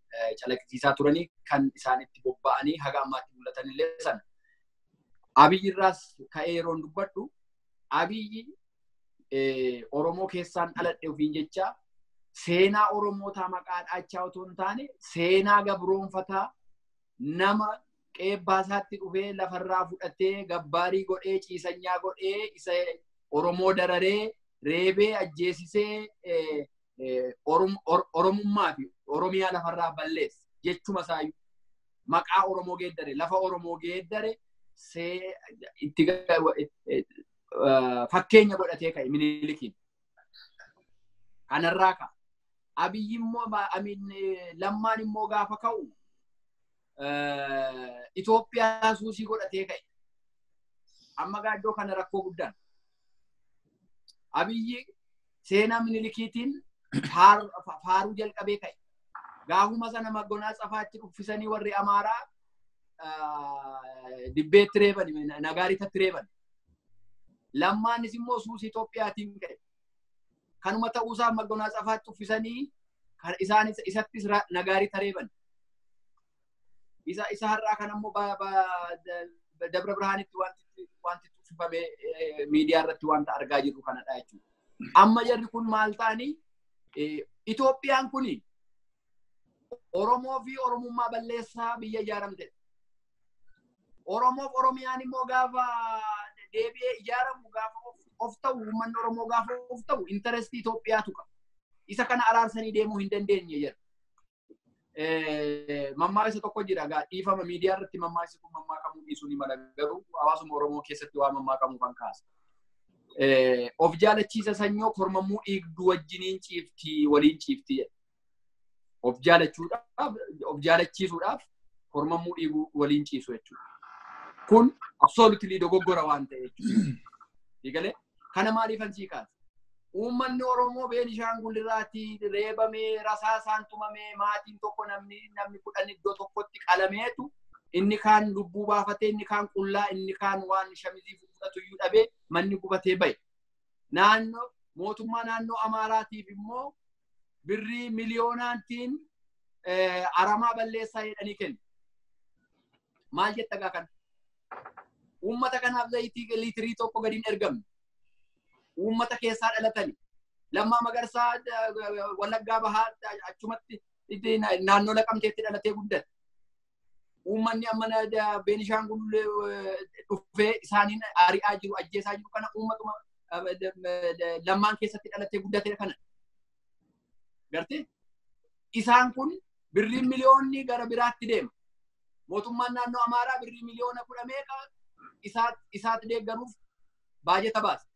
Speaker 2: calaqqisiisaa turanii kan isaan itti bobba'anii haga ammaatti mul'atan illee sana. Abiyyi irraas ka'ee yeroon dubbadhu Abiyyi Oromoo keessaan dhaladhe ofiin jecha seenaa Oromootaa maqaa dhaachaa otoo hin taane seenaa gabroonfataa nama qeebbaa isaatti dhufee lafarraa fudhatee gabbaarii godhee ciisanyaa godhee isa Oromoo dararee reebee ajjeesisee Oromummaa fi Oromiyaa lafarraa balleesse jechuma isaayyuu maqaa Oromoo geeddare lafa Oromoo geeddare itti fakkeenya godhatee ka'e Minilikiin. Kanarraa ka'a. Abiyyi immoo Lammaan immoo gaafa ka'u Itoophiyaa suusii godhatee ka'e. Amma gaaddoo kana rakkoo guddaan. Abiyyi seenaa Minilikiitiin faaruu jalqabee ka'e. Gaafuma sana Maggonaa Tsafaatti uffisanii warri Amaaraa dibbeetti reeban, nagaariitatti reeban. Lammaanis immoo suusii Itoophiyaatiin ka'e. Kanuma ta'uusaa Maggonaa Tsafaatti uffisanii isaanis isattis nagaariita reeban. Isa har'aa kan ammoo Dabra Birhaanitti wanti uffifame miidiyaa irratti wanta argaa jirru kanadha jechuudha. Amma jarri kun maal ta'anii Itoophiyaan kuni Oromoo fi Oromummaa balleessaa biyya ijaaramtedha. Oromoof Oromiyaan immoo gaafa deebi'ee ijaaramu gaafa of ta'u uummanni Oromoo gaafa of ta'u intarestii Itoophiyaatu qaba. Isa kana araarsanii deemuu hin dandeenye jedha. Mammaaksa tokko jira gaa dhiifama miidiyaa irratti mammaaksi kun mammaakamuu dhiisuu ni mala garuu hawaasuma Oromoo keessatti waa mammaakamuu kan kaasa. Of jaalachiisa sanyoo kormammuu dhiigduu wajjiniin ciifti waliin ciifti jedha. Of jaalachuudhaaf of jaalachiisuudhaaf kormammuu dhiiguu waliin ciisu jechuudha. Kun absolutely dogoggora waan ta'e jechuudha. Digalee kana maaliifan sii kaasa? Uummanni Oromoo Beenishaangul irraatti reebamee rasaasaan tumamee maatiin tokko namni 10 iddoo tokkotti qalameetu inni kaan lubbuu baafatee inni kaan qullaa inni kaan waan shamizii fudhatu iyyuu dhabee manni gubatee bahe. Naannoo mootummaa naannoo Amaaraatiif immoo birrii miliyoonaantiin aramaa balleessaa jedhanii kennu. Maal jetta gaa kana? Uummata kanaaf zayitii liitirii tokko gadi hin ergamne. Uummata keessaa dhalatani. Lammaa Magarsaa Wallaggaa Bahaa achumatti naannoo Naqamteetti dhalatee guddate. Uummanni amma Beenishaangul dhufee isaaniin ari'aa jiru ajjeesaa jiru kana uummatuma Lammaan keessatti dhalatee guddate kana. Gartee? Isaan kun birrii miliyoonni gara biraatti deema. Mootummaan naannoo Amaaraa birrii miliyoona 10 meeqa isaatti deeggaruuf baajeta baasa.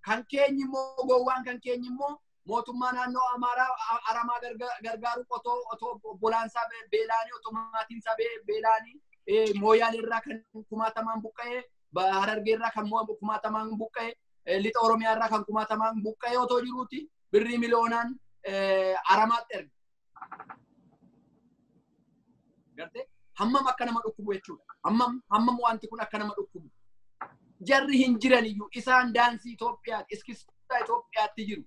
Speaker 2: Kan keenyi immoo gowwaan kan keenyi immoo mootummaa naannoo Amaaraa aramaa gargaaru otoo obbolaansaa beelaanii otoo maatiinsaa beelaanii Mooyaalee irraa kan kumaatamaan buqqa'ee Harargee irraa kan kumaatamaan buqqa'ee lixa Oromiyaa irraa kan kumaatamaan buqqa'ee otoo jiruuti birrii miliyoonaan aramaatti erga. Gartee hammam akka nama dhukkubu jechuudha. Hammam wanti kun akka nama dhukkubu. Jarri hin jiran iyyuu isaan daansii Itoophiyaatti, iskistaa Itoophiyaatti jiru.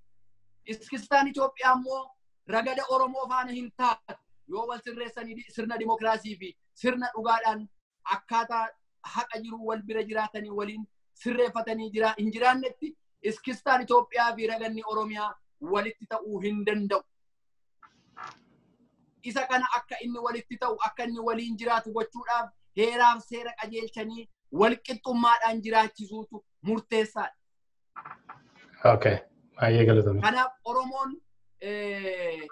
Speaker 2: Iskistaan Itoophiyaa immoo ragada Oromoo faana hin taatu. Yoo wal sirreessanii sirna dimookiraasii fi sirna dhugaadhaan akkaataa haqa jiru wal bira jiraatanii waliin sirreeffatanii hin jiraannetti iskistaan Itoophiyaa fi raganni Oromiyaa walitti ta'uu hin danda'u. Isa kana akka inni walitti ta'u, akka inni waliin jiraatu gochuudhaaf heeraaf seera qajeelchanii walqixxummaadhaan jiraachisuutu murteessaadha.
Speaker 1: Okay. Baay'ee galatoomi.
Speaker 2: Kanaaf Oromoon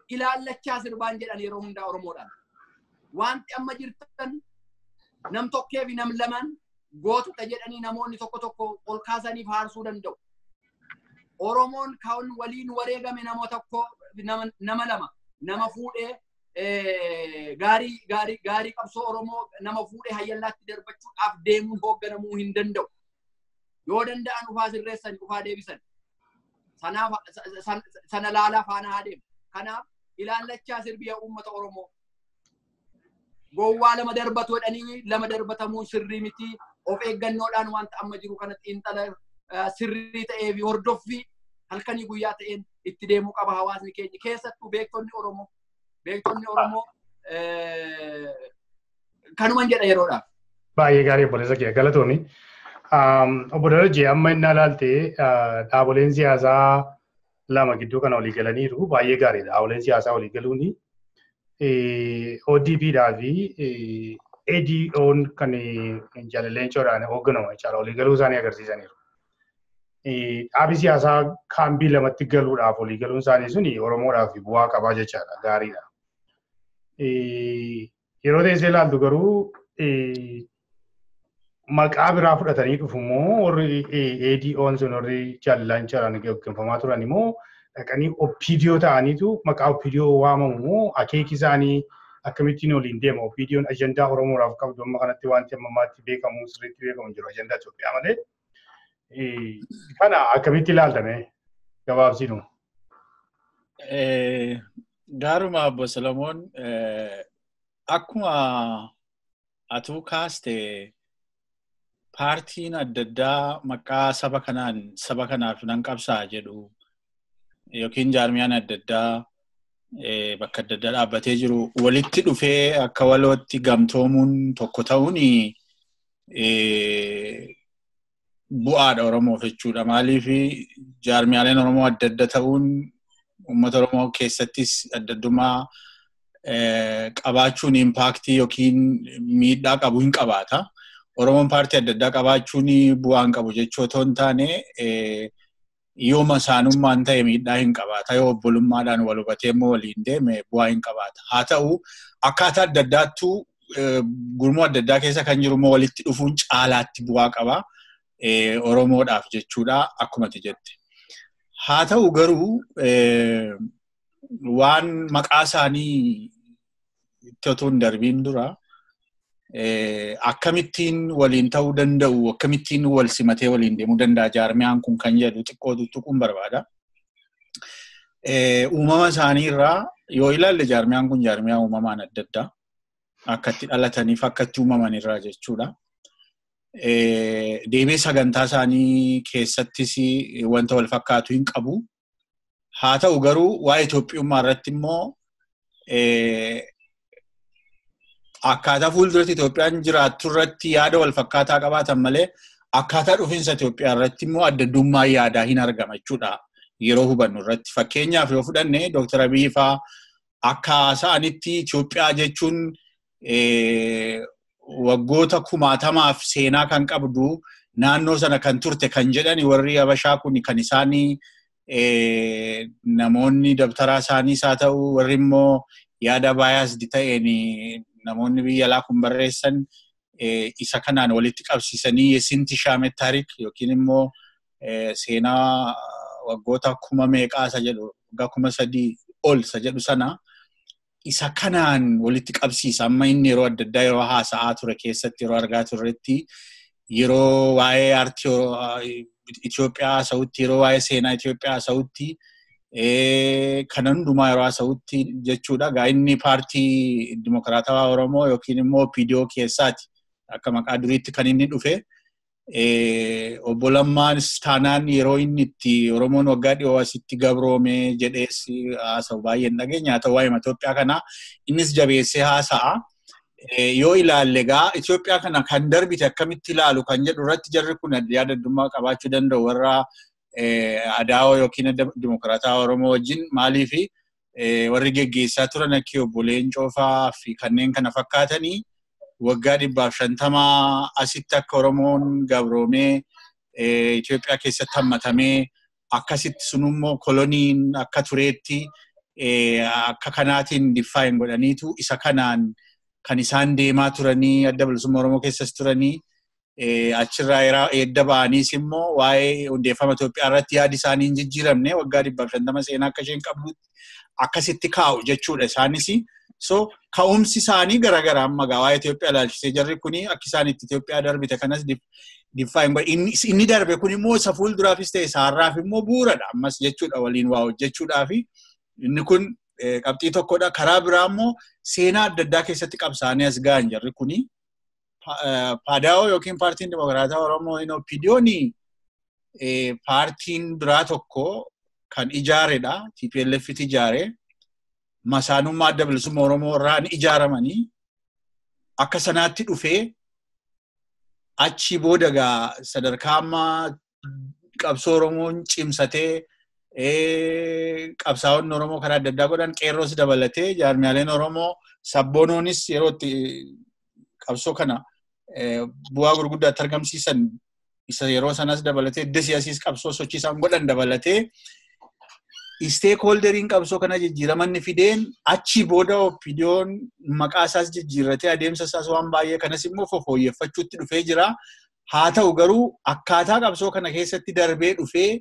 Speaker 2: ilaallachaa sirbaan jedhan yeroo hundaa Oromoodhaan. Wanti amma jirtan nam tokkee fi nam lamaan gootota jedhanii namoonni tokko tokko ol kaasanii faarsuu danda'u. Oromoon kan waliin wareegame nama tokko nama lama nama fuudhee Gaarii gaarii gaarii qabsoo Oromoo nama fuudhee hayyallaatti darbachuudhaaf deemuun hoogganamuu hin danda'u. Yoo danda'an ufaa sirreessan, ufaa deebisan. Sanaaf sana laalaa faana haa deemu. Kanaaf ilaallachaa sirbiya uummata Oromoo. Gowwaa lama darbatu jedhanii lama darbatamuun sirrii miti. Of eeggannoodhaan wanta amma jiru kana xiinxala sirrii ta'ee fi hordoffii halkanii guyyaa ta'een itti deemuu qaba hawaasni keenya. Keessattuu beektonni Oromoo. Beektonni Oromoo kanuman jedha yeroodhaaf.
Speaker 1: Baay'ee gaarii, obboleessa kiyya, galatoomi. Obbo Darajjee, amma inni ilaalte dhaaboleen siyaasaa lama gidduu kana walii galaniiru, baay'ee gaariidha. Dhaaboleen siyaasaa walii galuuni ODP-dhaa fi ADO'n kan Jaalaleencoodhaan hoogganamu jechaadha. Walii galuu isaanii agarsiisaniiru. Dhaabi siyaasaa kaambii lamatti galuudhaaf walii galuun isaanii suni Oromoodhaaf bu'aa qabaa jechaadha. Gaariidha. Yeroo teessee ilaaltu garuu maqaa biraa fudhatanii dhufu immoo warri ADO'n sun, warri Jaalaleencoodhaan gaggeeffamaa turan immoo dhaqanii OPDO ta'aniitu maqaa OPDO waamamu immoo akeeki isaanii akkamittiin waliin deema? OPDO'n ajandaa Oromoodhaaf qabdu amma kanatti wanti amma ammaatti beekamu, sirriitti beekamu jiru ajandaa Itoophiyaa malee. Kana akkamitti ilaaltame gabaabsinu?
Speaker 3: Gaaruma, Obbo Solomoon, akkuma atuu kaaste paartiin adda addaa maqaa saba kanaan saba kanaaf nan qabsaa jedhu yookiin jaarmiyaan adda addaa bakka adda addaa dhaabbatee jiru walitti dhufee akka walootti gamtoomuun tokko ta'uun bu'aadha Oromoof jechuudha. Maaliif jaarmiyaaleen Oromoo adda adda ta'uun uummata Oromoo keessattis adda addummaa qabaachuun impact yookiin miidhaa qabu hin qabaata. Oromoon paartii adda addaa qabaachuun bu'aa hin qabu jechuu otoo hin taane, yooma isaanummaan ta'e miidhaa hin qabaata. Yoo obbolummaadhaan wal hubatee immoo waliin deeme bu'aa hin qabaata. Haa ta'u, akkaataa adda addaattuu gurmuu adda addaa keessa kan jiru immoo walitti dhufuun caalaatti bu'aa qaba. Oromoodhaaf jechuudha, akkuma ati jette. Haa ta'u garuu waan maqaa isaanii itti otoo hin darbiin dura akkamittiin waliin ta'uu danda'u, akkamittiin wal simatee waliin deemuu danda'a jaarmiyaan kun kan jedhu xiqqoo tuttuquun barbaada. Uumama isaanii irraa yoo ilaalle jaarmiyaan kun jaarmiyaa uumamaan adda addaa akkatti dhalataniif akkatti uumaman irraa jechuudha. Deemee sagantaa isaanii keessattis wanta wal fakkaatu hin qabu. Haa ta'u garuu waa'ee Itoophiyummaa irratti immoo akkaataa fuulduratti Itoophiyaan jiraattu irratti yaada wal fakkaataa qabaatan malee akkaataa dhufiinsa Itoophiyaa irratti immoo adda addummaa yaadaa hin argama jechuudha yeroo hubannu irratti. Fakkeenyaaf yoo fudhanne Dooktar Abiyyi fa'aa akka sa'anitti Itoophiyaa jechuun waggoota kumaatamaaf seenaa kan qabdu, naannoo sana kan turte kan jedhani. Warri Habashaa kun kan isaanii namoonni dabtaraa isaaniis haa ta'u, warri immoo yaada biased ta'een namoonni biyya alaa kun barreessan isa kanaan walitti qabsiisanii የስንት ሺህ ዓመት ታሪክ yookiin immoo seenaa waggoota kuma meeqaa isa jedhu, waggaa 3000 ol isa jedhu sana isa kanaan walitti qabsiisa. Amma inni yeroo adda addaa yeroo haasa'aa ture keessatti, yeroo argaa turretti, yeroo waa'ee aartii Itoophiyaa haasa'utti, yeroo waa'ee seenaa Itoophiyaa haasa'utti, kana hundumaa yeroo haasa'utti jechuudha. Gaa inni Paartii Dimokiraatawaa Oromoo yookiin immoo OPDO keessaati akka maqaa duriitti kan inni dhufe. Obbo Lammaanis taanaan yeroo inni itti Oromoon waggaa dhiyoo asitti gabroome jedhees haasa'u baay'een dhageenya. Haa ta'u, waa'ee Itoophiyaa kanaa innis jabeessee haasa'a. Yoo ilaalle egaa Itoophiyaa kana kan darbite akkamitti ilaalu kan jedhu irratti jarri kun yaada addummaa qabaachuu danda'u warra Adaawoo yookiin Dimokiraataa Oromoo wajjin. Maaliifi warri geggeessaa turan akka obbo Leencoo fa'aa fi kanneen kana fakkaatanii waggaa 150 asitti akka Oromoon gabroomee Itoophiyaa keessatti hammatamee, akkasitti sunummoo koloniin akka tureetti akka kanaatiin define godhaniitu isa kanaan kan isaan deemaa turanii, Adda Bilisummaa Oromoo keessas turanii, achirraa edda ba'aniis immoo waa'ee hundeeffama Itoophiyaa irratti yaadi isaanii hin jijjiiramne, waggaa 150 seenaa akka isheen qabdutti akkasitti kaa'u jechuudha isaanis. So ka'umsi isaanii garaagara amma gaa waa'ee Itoophiyaa ilaalchisee jarri kuni akka isaan itti Itoophiyaa darbite kanas define godhe. Inni darbe kun immoo isa fuulduraafis ta'e isaarraaf immoo bu'uuradha ammas jechuudha waliin waa hojjechuudhaaf inni kun qabxii tokkodha. Karaa biraa immoo seenaa adda addaa keessatti qabsaa'anii as ga'an jarri kuni. Paadaa'oo yookiin paartiin Dimokiraataa Oromoo OPDO'n paartiin biraa tokko kan ijaaredha. TPLF'tti ijaare. Masaanummaa adda bilisummaa Oromoo irraan ijaaramanii akka sanaatti dhufee achi booda gaa sadarkaa ammaa qabsoo Oromoon cimsatee qabsaa'onni Oromoo karaa adda addaa godhan qeerroos dabalatee jaarmiyaaleen Oromoo sabboonoonis yeroo itti qabsoo kana bu'aa gurguddaatti argamsiisan isa yeroo sanas dabalatee edda siyaasiis qabsoo sochii isaan godhan dabalatee stakeholderiin qabsoo kana jijjiiramanni fideen achi booda OPDO'n maqaa isaas jijjiirratee adeemsa isaas waan baay'ee kanas immoo fooyyeffachuutti dhufee jira. Haa ta'u garuu akkaataa qabsoo kana keessatti darbee dhufee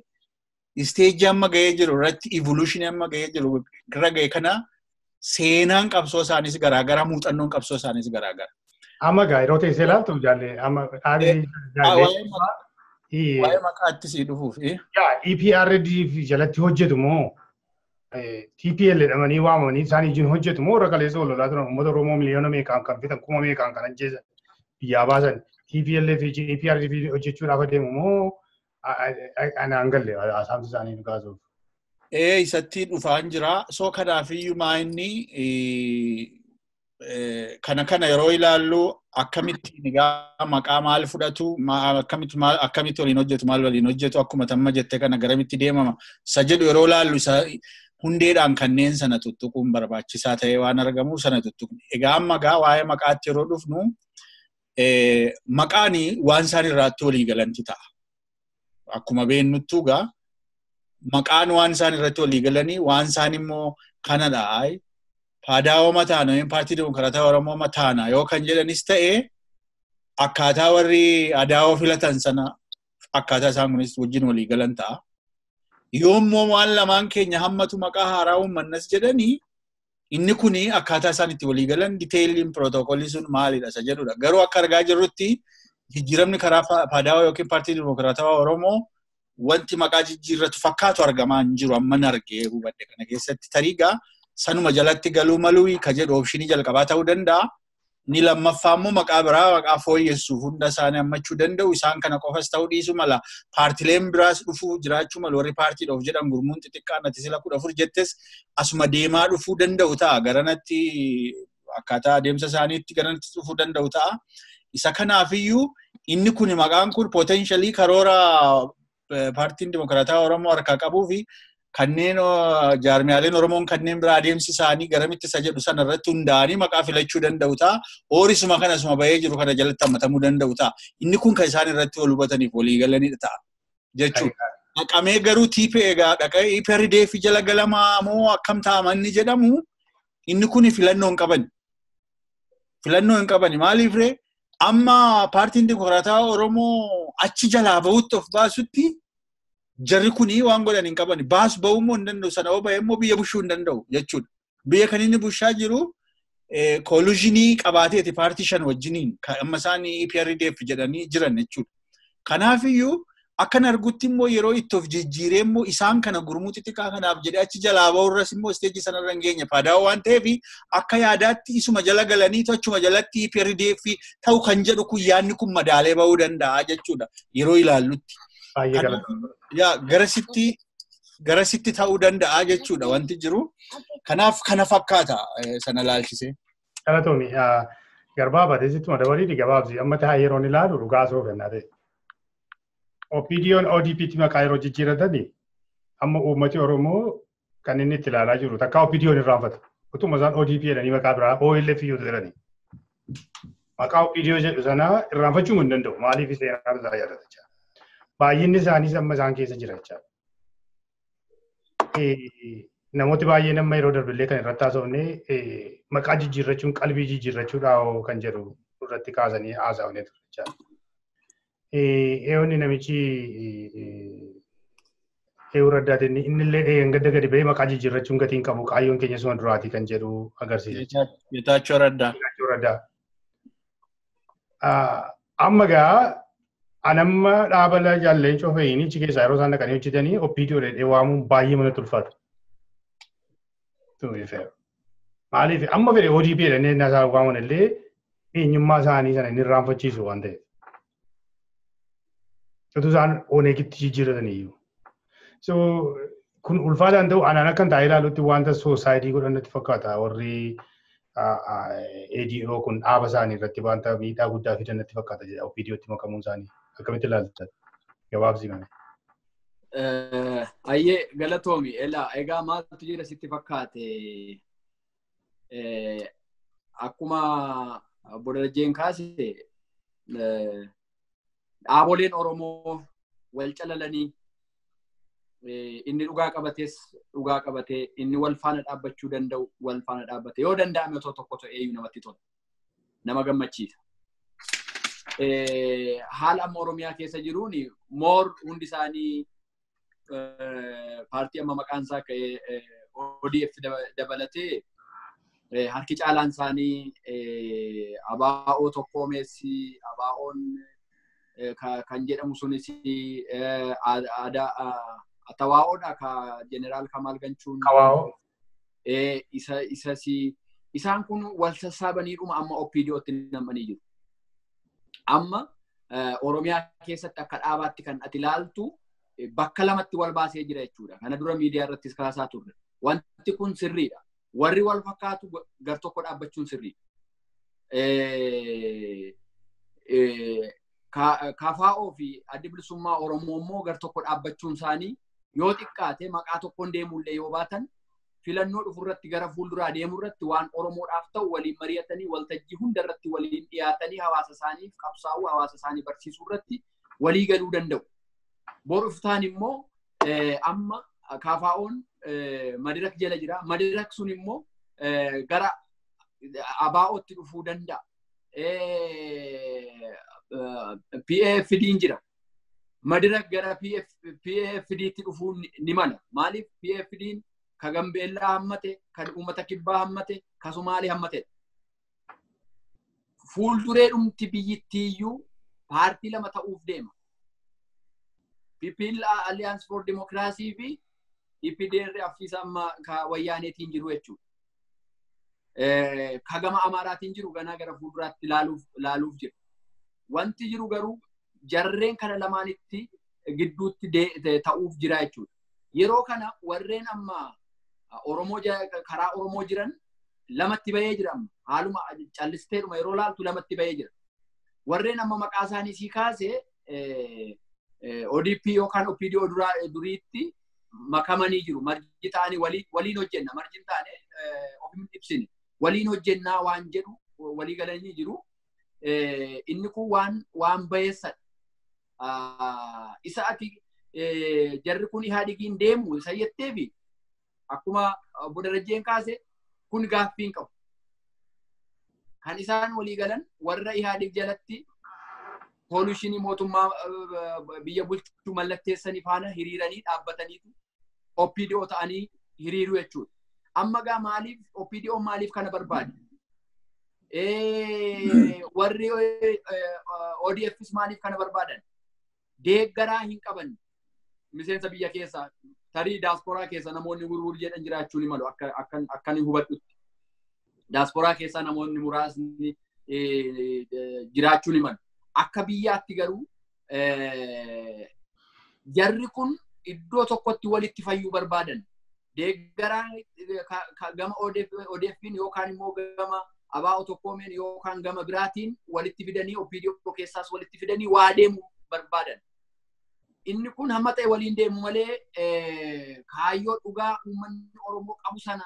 Speaker 3: isteejii amma ga'ee jiru irratti evolutionii amma ga'ee jiru irra ga'e kana seenaan qabsoo isaaniis garaagara muuxannoon qabsoo isaaniis garaagara.
Speaker 1: Amma gaa yeroo teessee ilaaltu jaalle amma dhaabii
Speaker 3: jaalle. Waa'ee maqaatti sii dhufuuf.
Speaker 1: Yaa EPRDF jalatti hojjetu moo TPL jedhamanii waamamanii isaan ijjiin hojjetu moo warra kaleessa wal lolaa turan uummata Oromoo miliyoona meeqaan kan fixan kuma meeqaan kan ajjeesan biyyaa baasan TPLF EPRDF hojjechuudhaaf adeemu moo anaan galle haasa'amsi isaanii nu kaasuuf.
Speaker 3: Isatti dhufaan jira. So kanaafiyyuu maa inni kana yeroo ilaallu akkamitti egaa maqaa maal fudhatu akkamitti waliin hojjetu maal waliin hojjetu akkuma tamma jette kana garamitti deemama isa jedhu yeroo ilaallu isa hundeedhaan kanneen sana tuttuquun barbaachisaa ta'ee waan argamuuf sana tuttuqne. Egaa amma gaa waa'ee maqaatti yeroo dhufnu maqaan waan isaan irraatti walii galanti ta'a. Akkuma beeknuttu gaa maqaan waan isaan irratti walii galanii waan isaan immoo kanadha. Paadaa'oo mataana yookiin paartii Dimokiraataa Oromoo mataana yoo kan jedhanis ta'e akkaataa warri adaa'oo filatan sana akkaataa isaan kunis wajjin walii galan ta'a. Yoommoo waan lamaan keenya hammatu maqaa haaraa uummannas jedhanii inni kuni akkaataa isaan itti walii galan diteeyiliin pirootokoolii sun maalidha isa jedhudha. Garuu akka argaa jirrutti jijjiiramni karaa Paadaa'oo yookiin paartii Dimokiraataa Oromoo wanti maqaa jijjiirratu fakkaatu argamaa hin jiru amman argee hubadhe kana keessatti tariigaa sanuma jalatti galuu maluu ka jedhu oopshinii jalqabaa ta'uu danda'a. Ni lammaffaa immoo maqaa biraa maqaa fooyyessuuf hunda isaanii hammachuu danda'u. Isaan kana qofas ta'uu dhiisuu mala. Paartileen biraas dhufuu jiraachuu malu. Warri paartiidhaaf jedhan gurmuun xixiqqaan ati sila 14 jettes asuma deemaa dhufuu danda'u ta'a. Garanatti akkaataa adeemsa isaaniitti garanatti dhufuu danda'u ta'a. Isa kanaafiyyuu inni kun maqaan kun potentially karoora paartiin Dimokiraataa Oromoo harkaa qabuu fi kanneen jaarmiyaaleen Oromoon kanneen biraa adeemsi isaanii garamitti isa jedhu sana irratti hundaa'anii maqaa filachuu danda'u ta'a. Oorisuma kana asuma bahee jiru kana jalatti hammatamuu danda'u ta'a. Inni kun kan isaan irratti wal hubataniif walii galanidha ta'a jechuudha. Dhaqamee garuu TPA egaa dhaqee EPRDF jala galamaa moo akkam ta'a manni jedhamu inni kun filannoo hin qaban. Filannoo hin qaban maaliif ree amma paartiin Dimokiraataa Oromoo achi jalaa bahutti of baasutti jarri kuni waan godhan hin qaban. Baas bahuu immoo hin danda'u. Sana bahee immoo biyya bushuu hin danda'u jechuudha. Biyya kan inni bushaa jiru kooluuzhinii qabaateeti paartii 5 wajjiniin amma isaan EPRDF jedhanii jiran jechuudha. Kanaafiyyuu akkan argutti immoo yeroo itti of jijjiiree immoo isaan kana gurmuu xixiqqaa kanaaf jedhee achi jalaa bahurras immoo isteejii sanarra hin geenye Paadaa'oo waan ta'eef akka yaadaatti isuma jala galanii achuma jalatti EPRDF ta'u kan jedhu kun yaadni kun madaalee bahuu danda'a jechuudha yeroo ilaallutti. Garasitti ta'uu danda'a jechuudha wanti jiru. Kanaaf kana fakkaata sana ilaalchisee.
Speaker 1: Galatoomi garbaa bateesitti madabaliiti gabaabsi amma taa'ee yeroon ilaalu dhugaa soo kennaa ta'e. OPDO'n ODP'tti maqaa yeroo jijjiiratanii amma uummati Oromoo kan inni itti ilaalaa jiru takka OPDO'n irraanfata. Utuma isaan ODP jedhanii maqaa biraa OLF iyyuu jedhanii. Maqaa OPDO jedhu sana irraanfachuu hin danda'u. Maaliif seenaan isaa yaadata jechuudha. Baay'inni isaaniis amma isaan keessa jira jechuudha. Namooti baay'een amma yeroo darbillee kan irratti haasofne maqaa jijjiirrachuun qalbii jijjiirrachuudha kan jedhu irratti kaasanii haasofne ture jechuudha. Eewwanni namichi Keewuu Raddaatiin inni illee gadda gadi ba'ee maqaa jijjiirrachuun gatiin qabu kaayyoon keenya suma duraatii kan jedhu agarsiisa.
Speaker 3: Geetaachoo Raddaa.
Speaker 1: Geetaachoo Raddaa. Amma gaa anamma dhaabala jaalleen cofeeyyiin achi keessaa yeroo isaan dhaqanii hojjetanii OPDO jedhee waamuun baay'ee mana tulfaata. Maaliif amma fedhe ODP jedhanii isaan waaman illee eenyummaa isaanii sana inni irraanfachiisu waan ta'eef. Utuu isaan Oneegitti jijjiirratanii iyyuu. So kun ulfaataan ta'u anaan akkan taa'ee ilaalutti wanta soosaayidii godhan natti fakkaata warri ADO kun dhaaba isaanii irratti wanta miidhaa guddaa fidan natti fakkaata jedha OPDOtti makamuun isaanii akkamitti ilaalta gabaabsi malee.
Speaker 2: Ayyee galatoomi elaa egaa maaltu jira sitti fakkaate akkuma obbo Darajjeen kaase dhaaboleen Oromoo wal calalanii inni dhugaa qabates dhugaa qabatee inni wal faana dhaabbachuu danda'u wal faana dhaabbate yoo danda'ame otoo tokko ta'e iyyuu namatti tola. Nama gammachiisa. Haala amma Oromiyaa keessa jiruun moor hundi isaanii paartii amma maqaan isaa ka'ee ODF dabalatee harki caalaan isaanii ABO tokkoomeessi ABO'n kan jedhamu sunis aadaa Atawaa'oodha ka Jeneraal Kamaal Ganchuun.
Speaker 1: Kawaa'oo.
Speaker 2: Isaan kun wal sassaabaniidhuma amma OPDOtti nam'anii jiru. Amma Oromiyaa keessatti akka dhaabaatti kan ati ilaaltu bakka lamatti wal baasee jira jechuudha. Kana dura miidiyaa irrattis kaasaa turre. Wanti kun sirriidha. Warri wal fakkaatu gar tokko dhaabbachuun sirriidha. KFO fi Addi Bilisummaa Oromoo immoo gar tokko dhaabbachuun isaanii yoo xiqqaate maqaa tokkoon deemullee yoo baatan filannoo dhufurratti gara fuulduraa deemurratti waan Oromoodhaaf ta'u waliin mari'atanii waltajjii hundarratti waliin dhiyaatanii hawaasa isaaniif qabsaa'uu hawaasa isaanii barsiisuu irratti walii galuu danda'u. Boru iftaan immoo amma KFO'n Madirak jala jira. Madirak sun immoo gara ABO'tti dhufuu danda'a. PAFD'n jira. Madirak gara PAFD'tti dhufuu ni mala. Maaliif PAFD'n ka Gambeellaa hammate, kan uummata Kibbaa hammate, ka Sumaalee hammatedha. Fuulduree dhumti biyyittiiyyuu paartii lama ta'uuf deema. People Alliance for Democracy fi EPDR affiisa amma ka wayyaaneetiin jiru jechuudha. Ka gama Amaaraatiin jiru ganaa gara fuulduraatti laaluuf jira. Wanti jiru garuu jarreen kana lamaanitti gidduutti ta'uuf jira jechuudha. Yeroo kana warreen amma Oromoo karaa Oromoo jiran lamatti bahee jira amma. Haaluma callisteedhuma yeroo laaltu lamatti bahee jira. Warreen amma maqaa isaanii sii kaasee ODP yookaan OPDO duriitti makamanii jiru. Marji ta'anii waliin hojjenna. Marji hin taane of hin ibsine. Waliin hojjennaa waan jedhu walii galanii jiru. Inni kun waan bayeessadha. Isa ati jarri kun Ihaadigiin deemu isa jetteefi akkuma obbo Darajjeen kaase kun gaaffii hin qabu. Kan isaan walii galan warra Ihaadig jalatti koolishinii mootummaa biyya bulchuu mallatteessanii faana hiriiranii dhaabbataniitu OPDO ta'anii hiriiruu jechuudha. Amma gaa maaliif OPDO maaliif kana barbaade? Warri ODFs maaliif kana barbaadan? Deeggaraa hin qaban miseensa biyya keessaa tarii daasporaa keessa namoonni gurgur jedhan jiraachuu ni malu akka ni hubadhutti. Daasporaa keessa namoonni muraasni jiraachuu ni malu. Akka biyyaatti garuu jarri kun iddoo tokkotti walitti fayyuu barbaadan. Deeggaraan gama ODF'n yookaan immoo gama ABO tokkoomeen yookaan gama biraatiin walitti fidanii OPDO keessaas walitti fidanii waa deemuu barbaadan. Inni kun hamma ta'e waliin deemu malee kaayyoo dhugaa uummanni Oromoo qabu sana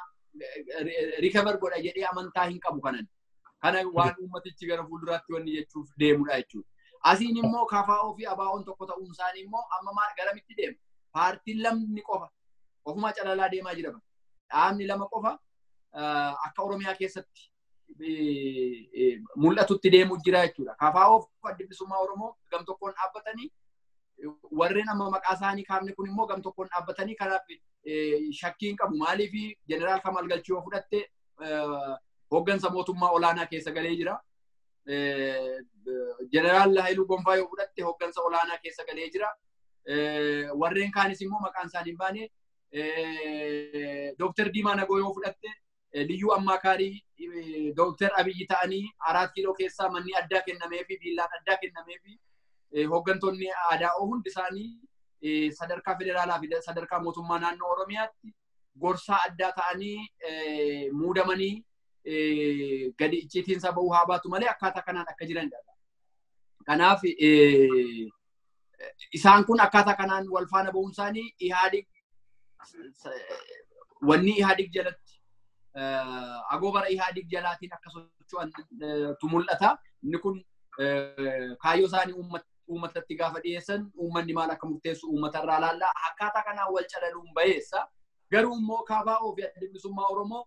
Speaker 2: rikavar godha jedhee amantaa hin qabu kanan. Kana waan uummatichi gara fuulduraatti wanni jechuuf deemudha jechuudha. Asiin immoo KFO fi ABO'n tokko ta'uun isaanii immoo amma maal garamitti deema? Paartiin lamni qofa ofumaa calalaa deemaa jira. Dhaabni lama qofa akka Oromiyaa keessatti mul'atutti deemuu jira jechuudha. KFO fi Adda Bilisummaa Oromoo gam tokkoon dhaabbatanii Warreen amma maqaa isaanii kaafne kun immoo gam tokkoon dhaabbatanii kanaaf shakkii hin qabu. Maaliif Jeneraal Kamal Galchuu yoo fudhatte hooggansa mootummaa olaanaa keessa galee jira. Jeneraal Haayiluu Gonfaa yoo fudhatte hooggansa olaanaa keessa galee jira. Warreen kaanis immoo maqaan isaanii hin baane. Dooktar Diimaa Nagoo yoo fudhatte liyyuu ammaakaarii Dooktar Abiyyi ta'anii 4 kiiloo keessaa manni addaa kennameefi viillaan addaa kennameefi hooggantoonni aadaa hundi isaanii sadarkaa federaalaa fi sadarkaa mootummaa naannoo Oromiyaatti gorsaa addaa ta'anii muudamanii gadi icciitiin saba haa baatu malee akkaataa kanaan akka jiranidha. Kanaaf isaan kun akkaataa kanaan wal faana ba'uun isaanii Ihaadig wanni Ihaadig jalatti agoobara Ihaadig jalaatiin akka socho'antu mul'ata. Inni kun kaayyoo isaanii uummatatti gaafa dhiyeessan uummanni maal akka murteessu uummatarraa laalla. Akkaataa kanaan wal calaluun bayeessa. Garuu immoo KFO fi Adda Bilisummaa Oromoo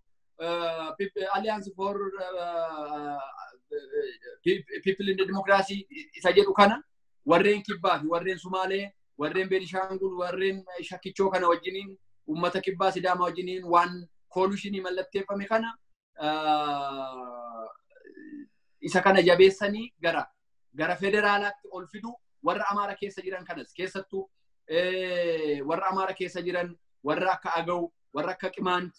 Speaker 2: Alliance for People in the Democracy isa jedhu kana warreen Kibbaa fi warreen Sumaalee, warreen Beenishaangul, warreen Shakichoo kana wajjiniin uummata Kibbaa Sidaamaa wajjiniin waan koolushinii mallatteeffame kana isa kana jabeessanii gara federaalaatti ol fidu warra Amaara keessa jiran kanas keessattuu warra Amaara keessa jiran warra akka Agaw, warra akka Qimaant,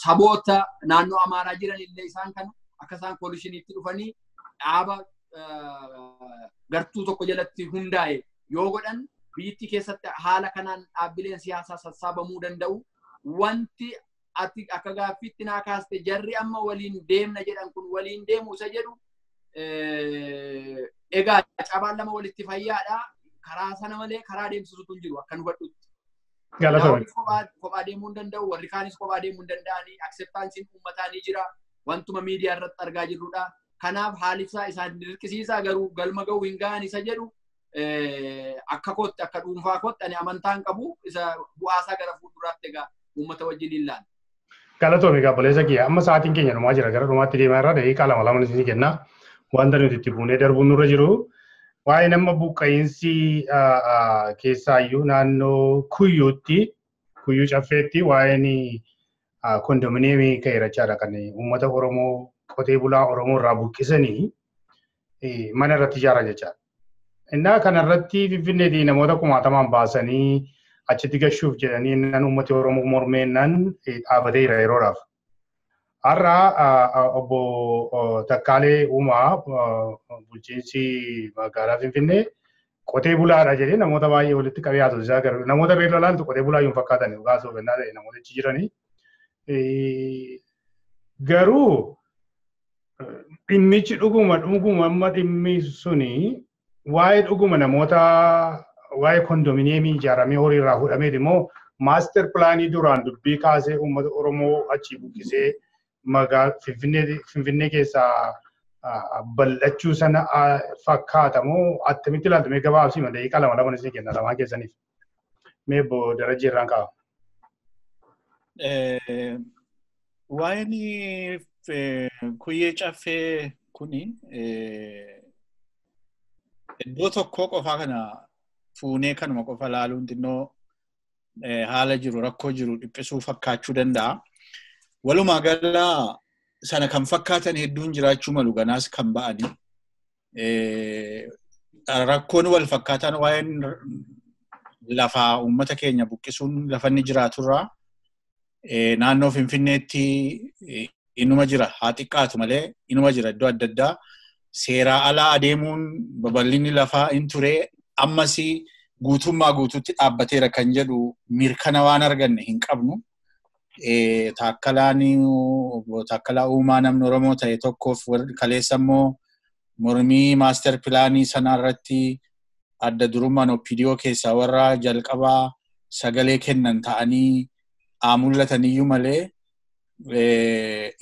Speaker 2: saboota naannoo Amaaraa jiran illee isaan kana akka isaan koolishiniitti dhufanii dhaaba gartuu tokko jalatti hundaa'e yoo godhan biyyattii keessatti haala kanaan dhaabbileen siyaasaa sassaabamuu danda'u. Wanti ati akka gaaffiitti naa kaaste jarri amma waliin deemna jedhan kun waliin deemu isa jedhu egaa cabaan lama walitti fayyaadha. Karaa sana malee karaa deemsisutu hin jiru akka nu hubadhutti. Kophaa deemuu hin danda'u, warri kaanis kophaa deemuu hin danda'anii, akseeptaansiin uummataa ni jira, wantuma miidiyaa irratti argaa jirrudha. Kanaaf haalli isaa isaan dirqisiisaa garuu galma ga'uu hin ga'an isa jedhu akka kootti akka dhuunfaa kootti ani amantaa hin qabu isa bu'aasaa gara fuulduraatti egaa uummata wajjin hin laalla.
Speaker 1: Galatoomi gaabboleessa kiyya amma sa'aatiin keenya dhumaa jira gara dhumaatti deemaa irraa daqiiqaa 2 2 isin kenna wanta nuti itti buunee darbuun nurra jiru. Waa'ee nama buqqa'iinsi keessaayyuu naannoo Kuyyuutti, Kuyyuu Caffeetti waa'een kondominiyeemii ka'eerachaadha kan uummata Oromoo qotee bulaa Oromoo irraa buqqisanii mana irratti ijaaran jechaadha. Innaa kanarratti Finfinneetii namoota kumaatamaan baasanii achitti gashuuf jedhanii innaan uummati Oromoo mormeennaan dhaabateera yeroodhaaf. Har'a obbo Takkaalee Uumaa bulchiinsi magaalaa Finfinnee qotee bulaadha jedhee namoota baay'ee walitti qabee haasofsiisaa gara namoota reerra laaltu qotee bulaa yoo fakkaatan dhugaa soofannaa ta'e namoota achi jiranii. Garuu dhimmichi dhuguma amma dhimmi suni waa'ee dhuguma namoota waa'ee kondominiyeemii ijaaramee horii irraa fuudhameeti immoo maaster pilaanii duraan dubbii kaasee uummata Oromoo achi buqqisee magaalaa Finfinnee keessaa bal'achuu sana fakkaata moo attamitti ilaaltu mee gabaabsii malee daqiiqaa 2 2 isin kenna lamaan keessaniif. Mee obbo Darajjee irraan ka'a.
Speaker 3: Waa'een Kuyyee Caffee kuni iddoo tokko qofaa kana fuunee kanuma qofa laaluun xinnoo haala jiru rakkoo jiru dhiphisuu fakkaachuu danda'a. Walumaa gala sana kan fakkaatan hedduun jiraachuu malu ganaas kan ba'ani. Rakkoon wal fakkaataan waa'een lafaa uummata keenya buqqisuun lafa inni jiraaturraa naannoo Finfinneetti inuma jira haa xiqqaatu malee inuma jira iddoo adda addaa seeraa alaa adeemuun babal'inni lafaa hin ture ammas guutummaa guutuutti dhaabbateera kan jedhu mirkana waan arganne hin qabnu. Taakkalaan obbo Taakkalaa Uumaa namni Oromoo ta'e tokkoof kaleessa immoo mormii maaster pilaanii sana irratti adda durummaan OPDO keessaa warra jalqabaa sagalee kennan ta'anii haa mul'ataniyyuu malee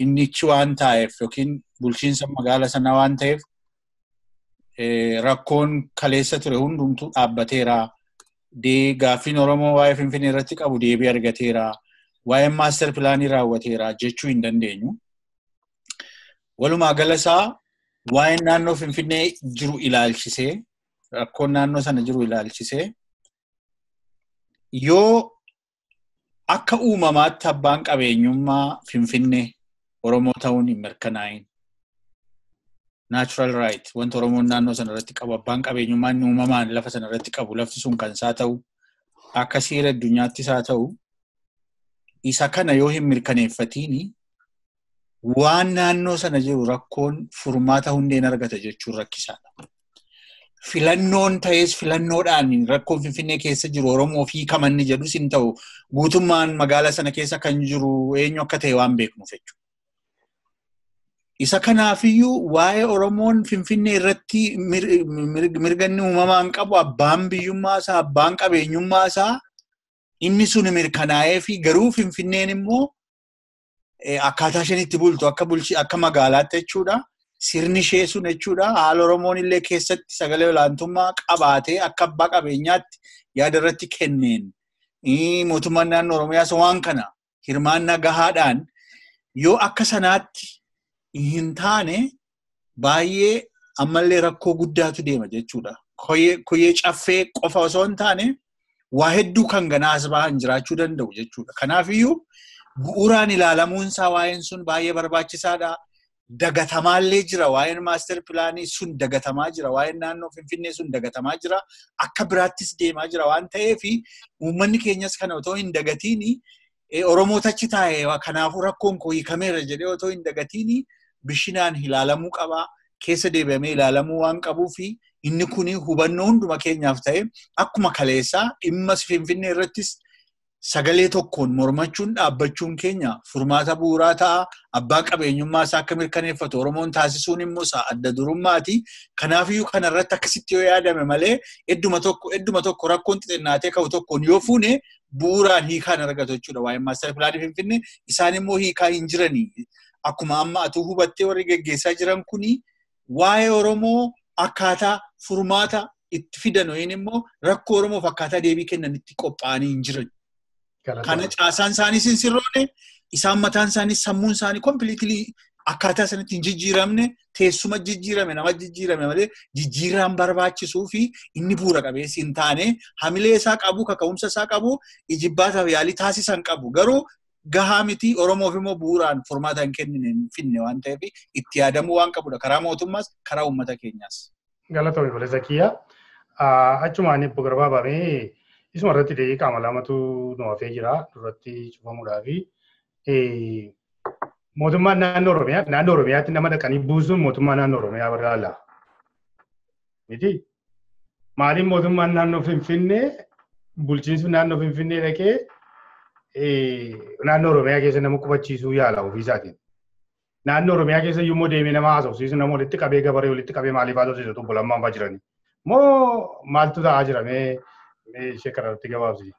Speaker 3: innichi waan taa'eef yookiin bulchiinsa magaala sanaa waan ta'eef rakkoon kaleessa ture hundumtuu dhaabbateera. Gaaffiin Oromoo waa'ee Finfinnee irratti qabu deebii argateera. Waa'een maaster pilaanii raawwateera jechuu hin dandeenyu. Walumaa gala isaa Waa'een naannoo Finfinnee jiru ilaalchisee, rakkoon naannoo sana jiru ilaalchisee, yoo akka uumamaatti abbaan qabeenyummaa Finfinnee Oromoo ta'uun hin mirkanaa'in. Natural right wanta Oromoon naannoo sana irratti qabu abbaan qabeenyummaa inni uumamaan lafa sana irratti qabu lafti sun kan isaa ta'u akka seera addunyaattis haa ta'u isa kana yoo hin mirkaneeffatiini waan naannoo sana jiru rakkoon furmaata hundeen argata jechuun rakkisaadha. Filannoon ta'es filannoodhaan rakkoon Finfinnee keessa jiru Oromoo fi kamanni jedhus hin ta'u guutummaan magaalaa sana keessa kan jiru eenyu akka ta'e waan beeknuuf jechuudha. Isa kanaafiyyuu waa'ee Oromoon Finfinnee irratti mirganni uumamaan qabu abbaan biyyummaa isaa abbaan qabeenyummaa isaa inni sun mirkanaa'ee fi garuu Finfinneen immoo akkaataa isheen itti bultu akka bulchi akka magaalaatti jechuudha. Sirni ishee sun jechuudha. Haala Oromoon illee keessatti sagalee olaantummaa qabaatee akka abbaa qabeenyaatti yaada irratti kenneen mootummaan naannoo Oromiyaas waan kana hirmaannaa gahaadhaan yoo akka sanaatti hin taane baay'ee ammallee rakkoo guddaatu deema jechuudha. Koyyee caffee qofa osoo hin taane waa hedduu kan ganaa as bahan jiraachuu danda'u jechuudha. Kanaafiyyuu bu'uuraan ilaalamuun isaa waa'een sun baay'ee barbaachisaadha. Dagatamaallee jira waa'een maaster pilaanii sun dagatamaa jira waa'een naannoo Finfinnee sun dagatamaa jira akka biraattis deemaa jira waan ta'eef uummanni keenyas kana otoo hin dagatiini Oromoo tachi taa'e kanaafuu rakkoon koo hiikameera jedhee otoo hin dagatiini bishinaan ilaalamuu qaba keessa deebi'amee ilaalamuu waan qabuu fi inni kun hubannoo hunduma keenyaaf ta'e akkuma kaleessaa dhimma Finfinnee irrattis sagalee tokkoon mormachuun dhaabbachuun keenya furmaata bu'uuraa ta'a. Abbaa qabeenyummaa isaa akka mirkaneeffatu Oromoon taasisuun immoo isaa adda durummaati. Kanaafiyyuu kanarratti akkasitti yoo yaadame malee hedduma tokko rakkoon xixinnaatee ka'u tokkoon yoo fuune bu'uuraan hiikaan argatu jechuudha. Waa'een maaster pilaanii Finfinnee isaan immoo hiikaa hin jiranii. Akkuma amma atuu hubattee warri geggeessaa jiran kuni waa'ee Oromoo akkaataa furmaata itti fidan yookiin immoo rakkoo Oromoof akkaataa deebii kennan itti qophaa'anii hin jiran. Kana caasaan isaaniis hin sirroone, isaan mataan isaaniis sammuun isaanii completely akkaataa sanatti hin jijjiiramne, teessuma jijjiirame, nama jijjiirame malee jijjiiraan barbaachisuu fi inni bu'uura qabeessi hin taane hamilee isaa qabu, kaka'umsa isaa qabu, ijibbaataaf yaalii taasisan qabu. Garuu gahaa miti Oromoof immoo bu'uuraan furmaata hin kennine hin finne waan ta'eef itti yaadamuu waan qabudha. Karaa mootummaas, karaa uummata keenyaas.
Speaker 1: Galatoomii Obboleessa Kiyyaa. Achumaan obbo Garbaa baamee isuma irratti daqiiqaa lamatu nu hafee jira duratti cufamuudhaafi. Mootummaan naannoo Oromiyaa naannoo Oromiyaatti nama dhaqanii buusuun mootummaa naannoo Oromiyaa barraala. Miti? Maaliin mootummaan naannoo Finfinnee bulchiinsi naannoo Finfinnee dhaqee naannoo Oromiyaa keessa nama qubachiisuu yaala ofiisaatiin. Naannoo Oromiyaa keessa yommuu deemee nama haasofsiisu nama walitti qabee gabaree walitti qabee maaliif haasofsiisu obbo Lammaan fa'aa jiranii. Moo maaltu ta'aa jira mee ishee kanarratti gabaabsi.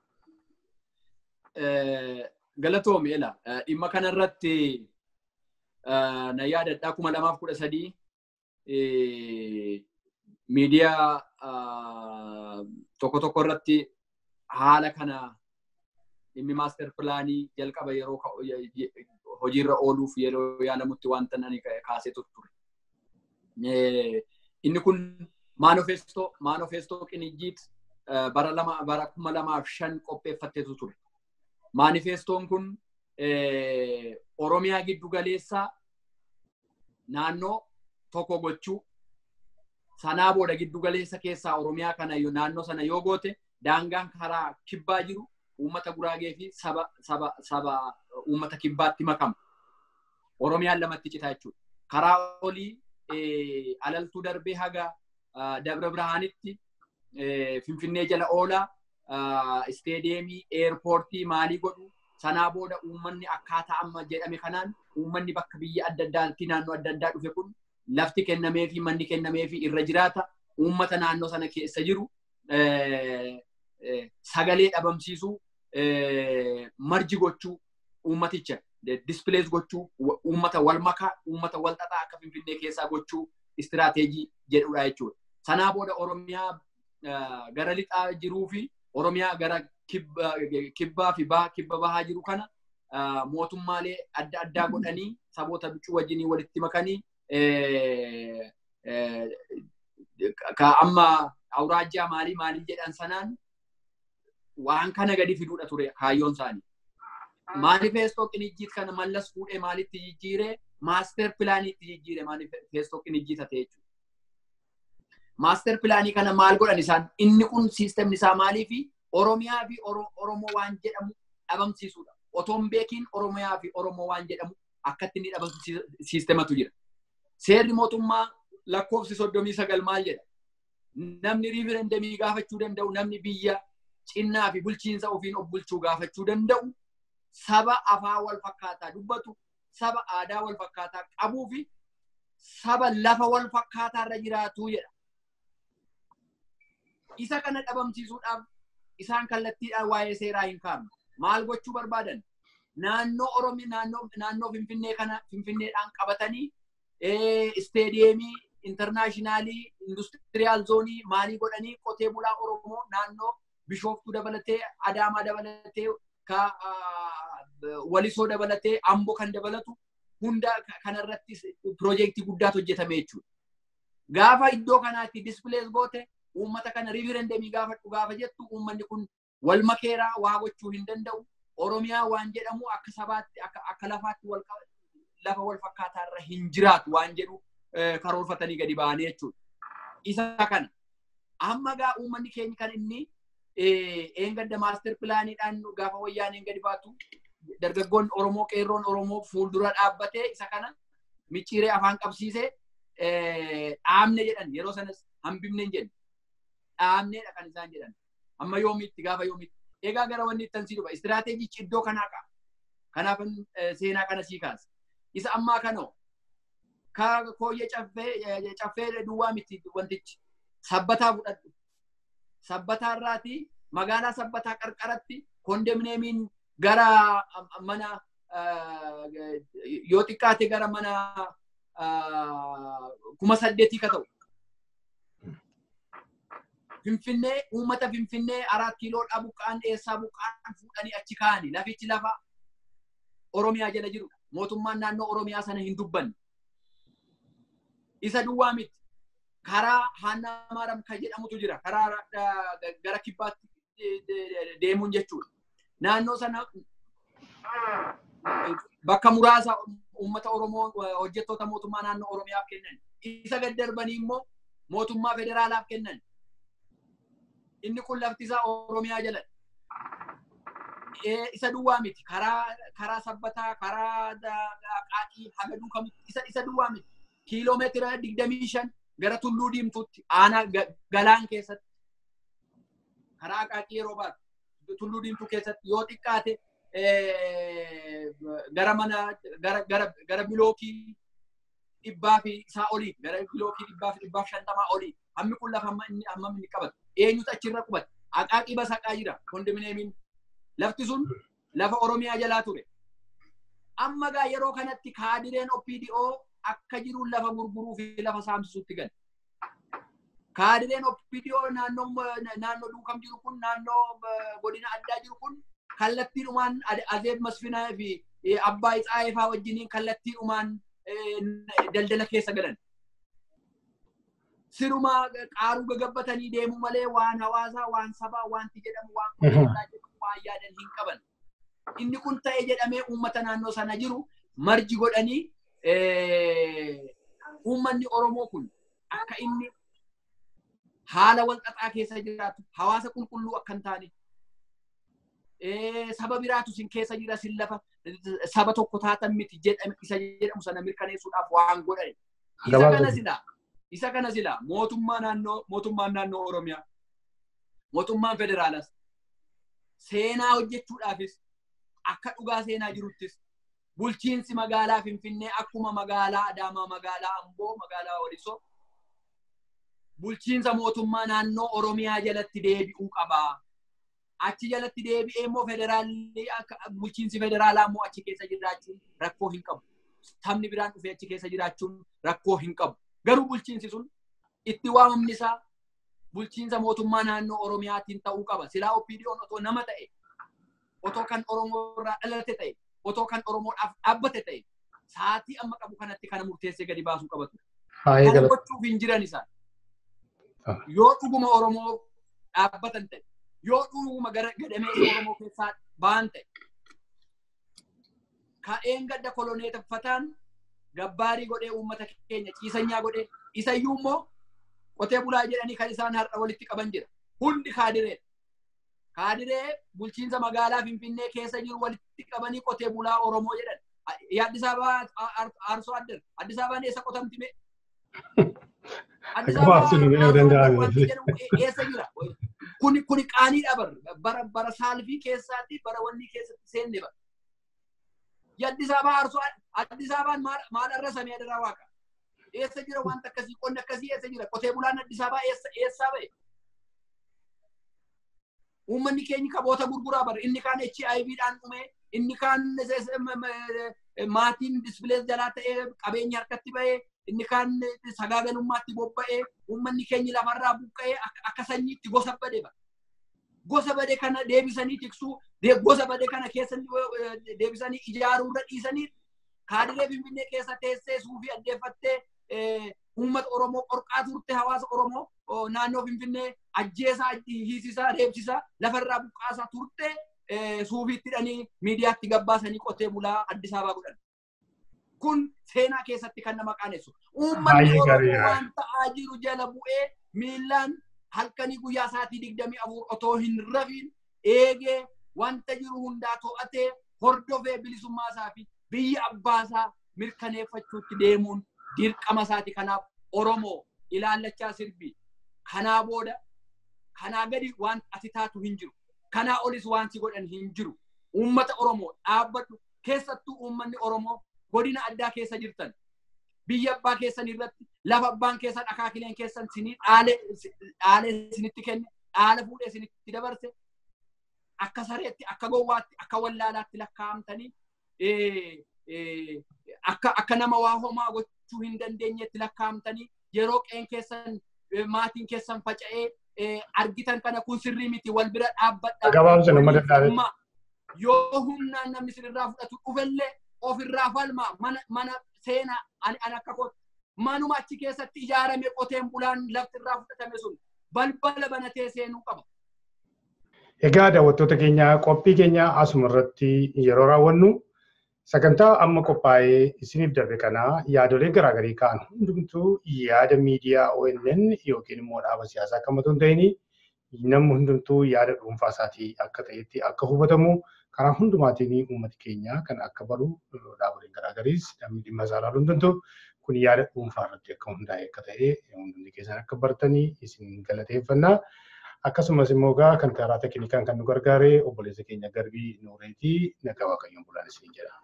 Speaker 2: Galatoomi ela dhimma kanarratti na yaadadhaa 2013 miidiyaa tokko tokko irratti haala kana dhimmi maaster pilaanii jalqaba yeroo hojiirra ooluuf yeroo yaalamutti wanta ani kaasee ture. Inni kun maanifeestoo Qinijjiit bara 2005 qopheeffatteetu ture. Maanifeestoon kun Oromiyaa giddu galeessaa naannoo tokko gochuu sanaa booda giddu galeessa keessaa Oromiyaa kana naannoo sana yoo goote daangaan karaa kibbaa jiru uummata Guraagee fi saba uummata kibbaatti makama. Oromiyaan lamatti citaa jechuudha. Karaa olii alaltuu darbee haga Dabra Birhaanitti Finfinnee jala oolaa isteediyeemii, eerpoortii maalii godhu sanaa booda uummanni akkaataa amma jedhame kanaan uummanni bakka biyya adda addaatti naannoo adda addaa dhufe kun lafti kennamee fi manni kennamee fi irra jiraata. Uummata naannoo sana keessa jiru sagalee dhabamsiisuu, marji gochuu, uummaticha displace gochuu, uummata wal makaa, uummata wal xaxaa akka Finfinnee keessaa gochuu istiraateejii jedhudha jechuudha. Sanaa booda Oromiyaa gara lixaa jiruu fi Oromiyaa gara kibbaa fi kibba bahaa jiru kana mootummaalee adda addaa godhanii saboota bicuu wajjinii walitti makanii ka amma awuraajjaa maalii maalii jedhan sanaan waan kana gadi fiduudha ture kaayyoon isaanii. Maanifeestoo qinijjiit kana Mallas fuudhee maalitti jijjiiree maaster pilaaniitti jijjiire maanifeestoo qinijjiit ta'e jechuudha. Maaster pilaanii kana maal godhan isaan inni kun siistemni isaa maalii fi Oromiyaa fi Oromoo waan jedhamu dhabamsiisuudha. Otoo hin beekiin Oromiyaa fi Oromoo waan jedhamu akkatti inni dhabamsiisu siistematu jira. Seerri mootummaa lakkoofsi 39 maal jedha? Namni riiferendemii gaafachuu danda'u, namni biyya cinnaa fi bulchiinsa ofiin of bulchuu gaafachuu danda'u, saba afaan wal fakkaataa dubbatu, saba aadaa wal fakkaataa qabuu fi saba lafa wal fakkaataa irra jiraatu jedha. Isa kana dhabamsiisuudhaaf isaan kallattiidhaan waa'ee seeraa hin kaafne. Maal gochuu barbaadan? Naannoo Oromiyaa naannoo Finfinnee kana Finfinneedhaan qabatanii isteediyeemii intarnaashinaalii industiriyaal zoonii maalii godhanii qotee bulaa Oromoo naannoo Bishooftuu dabalatee Adaamaa dabalatee ka Walisoo dabalatee Amboo kan dabalatu hunda kanarratti piroojeektii guddaatu hojjetame jechuudha. Gaafa iddoo kanaatti dispilees goote uummata kana riiferendemii gaafadhu gaafa jettu uummanni kun wal makeeraa waa gochuu hin danda'u. Oromiyaa waan jedhamu akka sabaatti akka lafaatti lafa wal fakkaataa irra hin jiraatu waan jedhu karoorfatanii gadi ba'anii jechuudha. Isa kana amma gaa uummanni keenya kan inni eengadda maaster pilaaniidhaan gaafa wayyaaneen gadi baatu dargaggoon Oromoo qeerroon Oromoo fuuldura dhaabbatee isa kana micciiree afaan qabsiisee dhaabne jedhan yeroo sanas hambifne hin jenne. Dhaabneedha kan isaan jedhan. Amma yoomiitti gaafa yoomiitti. Egaa gara wanni ittiin sii dhufa. Istiraateejichi iddoo kanaa qaba. Kanaaf seenaa kana sii kaasa. Isa ammaa kanoo kooyyee caffee duwwaa miti wantichi. Sabbataa fudhadhu. Sabbataa irraatii magaalaa sabbataa qarqaratti kondominiyeemiin gara mana yoo xiqqaate gara mana 8,000 ka ta'u. Finfinnee uummata Finfinnee 4 kiiloodhaa buqqaan eessaa buqqaan fuudhanii achi kaa'anii lafichi lafa Oromiyaa jala jirudha. Mootummaan naannoo Oromiyaa sana hin dubbanne. Isa duwwaa miti. Karaa Haannaa Maaram kan jedhamutu jira. Karaa gara kibbaatti deemuun jechuudha. Naannoo sana bakka muraasa uummata Oromoo hojjettoota mootummaa naannoo Oromiyaaf kennan. Isa gad darbanii immoo mootummaa federaalaaf kennan. Inni kun lafti isaa Oromiyaa jaladha. Isa duwwaa miti. Karaa sabbataa, karaa Aqaaqii haga Duukamitti isa duwwaa miti. Kiiloomeetira 25 gara Tulluu Diimtuutti aanaa Galaan keessatti karaa Aqaaqii yeroo baatu Tulluu Diimtuu keessatti yoo xiqqaate gara mana gara bilookii 100 fi isaa olii gara bilookii 100 fi 150 olii hammi kun lafa hamma inni qabatu. Eenyutu achirra qubata? Aqaaqii Basaqaa jira kondominiyeemiin. Lafti sun lafa Oromiyaa jalaa ture. Amma gaa yeroo kanatti kaadireen OPDO akka jiruun lafa gurguruu fi lafa saamsisuutti gale. Kaadireen OPDO naannoo Duukam jiru kun naannoo godina addaa jiru kun kallattiidhumaan Azeeb Masfinaa fi Abbaa Itsaayee faa wajjiniin kallattiidhumaan daldala keessa galan. Sirumaa qaaruu gagabbatanii deemu malee waan hawaasaa, waan sabaa, wanti jedhamu, waan qonnaa jedhamu, waan yaadan hin qaban. Inni kun ta'e jedhamee uummata naannoo sana jiru marji godhanii uummanni Oromoo kun akka inni haala wal xaxaa keessa jiraatu, hawaasa qulqulluu akka hin taane, saba biraatu sin keessa jira sin lafa saba tokko taatan miti jedhame isa jedhamu sana mirkaneessuudhaaf waan godhani. Isa kana silaa mootummaan naannoo Oromiyaa, mootummaan federaalas seenaa hojjechuudhaafis akka dhugaa seenaa jiruttis bulchiinsi magaalaa Finfinnee akkuma magaalaa Adaamaa, magaalaa Amboo, magaalaa Walisoo bulchiinsa mootummaa naannoo Oromiyaa jalatti deebi'uu qaba. Achi jalatti deebi'ee immoo federaalli bulchiinsi federaalaa immoo achi keessa jiraachuun rakkoo hin qabu. Sabni biraan dhufee achi keessa jiraachuun rakkoo hin qabu. Garuu bulchiinsi sun itti waamamni isaa bulchiinsa mootummaa naannoo Oromiyaatiin ta'uu qaba. Silaa OPDO'n otoo nama ta'e, otoo kan Oromoo irraa dhalate ta'e, otoo kan Oromoodhaaf dhaabbate ta'e, sa'aatii amma qabu kanatti kana murteessee gadi baasuu qabatu. Kana gochuuf hin jiran isaan. Yoo dhuguma Oromoo dhaabbatan ta'e, yoo dhuguma gadameessa Oromoo keessaa ba'an ta'e, ka'een gadda koloneeffataan gabbaarii godhee uummata keenya ciisanyaa godhee isayyuu immoo qotee bulaa jedhanii kan isaan har'a walitti qaban jira. Hundi kaadireedha. Kaadiree bulchiinsa magaalaa Finfinnee keessa jiru walitti qabanii qotee bulaa Oromoo jedhan. Addis Ababaa Arsoo Addar. Addis Ababaan eessa qotamti mee? Addis Ababaan eessa jira? Kuni qaaniidha bara bara saalfii keessaatti bara wanni keessatti seenne bara. Addis Ababaa Arsoo Addis Ababaan maal arrasamee adaraa waaqa? Eessa jira wanta akkasii qonni akkasii eessa jira? Qotee bulaan Addis Ababaa eessaa ba'e? Uummanni keenya kaboota gurguraa bara inni kaan HIV dhaan dhume inni kaan maatiin dispilees jalaa ta'ee qabeenya harkatti ba'ee inni kaan sagaagalummaatti bobba'ee uummanni keenya lafarraa buqqa'ee akka sanyiitti gosa bade bara. Gosa bade kana deebisanii tiksuu gosa bade kana keessa deebisanii ijaaruurra dhiisanii kaadiree Finfinnee keessa teessee suufii addeeffattee uummata Oromoo qorqaa turte hawaasa Oromoo naannoo Finfinnee ajjeesaa hiisisaa reebsisaa lafarraa buqqaasaa turte suufiitti hidhanii miidiyaatti gabbaasanii qotee bulaa Addis Ababaa godhan. Kun seenaa keessatti kan nama qaanessu. Uummanni Oromoo waan ta'aa jiru jala bu'ee miillaan halkanii guyyaa sa'aatii 24 otoo hin rafiin eegee wanta jiru hundaa to'atee hordofee bilisummaa isaa fi biyya abbaasaa mirkaneeffachuutti deemuun dirqama isaati. Kanaaf Oromoo ilaallachaa sirbi. Kanaa booda kanaa gadi waan ati taatu hin jiru. Kanaa olis waan si godhan hin jiru. Uummata Oromoo dhaabbadhu. Keessattuu uummanni Oromoo godina addaa keessa jirtan biyya abbaa keessan irratti lafa abbaan keessan akaakileen keessan sinii dhaalee sinitti kenne dhaala fuudhee sinitti dabarse akka sareetti akka gowwaatti akka wallaalaatti lakkaa'amtanii akka nama waa homaa gochuu hin dandeenyetti lakkaa'amtanii yeroo qeen keessan maatiin keessan faca'ee argitan kana kun sirrii miti wal bira dhaabbadha.
Speaker 1: Gabaabsa nama dadhaabe.
Speaker 2: Yoo humnaan namni sirraa fudhatu dhufellee ofirraa falma mana seenaa ani akka kootti manuma achi keessatti ijaarame qoteen bulaan lafti irraa fudhatame sun balbala banatee seenuu qaba.
Speaker 1: Egaa daawwattoota keenya qophii keenya asuma irratti yeroo raawwannu sagantaa amma qophaa'ee isiniif darbe kana yaadolee garaagarii ka'an hundumtuu yaada miidiyaa ONN yookiin immoo dhaaba siyaasaa kan otoo hin ta'in namni hundumtuu yaada dhuunfaa isaatii akka ta'etti akka hubatamu karaa hundumaatiin uummati keenya kan akka baru dhaaboleen garaagariis namni dhimma isaa ilaaluu hundumtuu kun yaada dhuunfaa irratti akka hundaa'e akka ta'e hundumti keessan akka bartanii isin galateeffannaa. Akkasumas immoo egaa kan karaa teeknikaan kan nu gargaare obboleessa keenya Garbii Nuureetii nagaa Waaqayyoon bulaan isin jedha.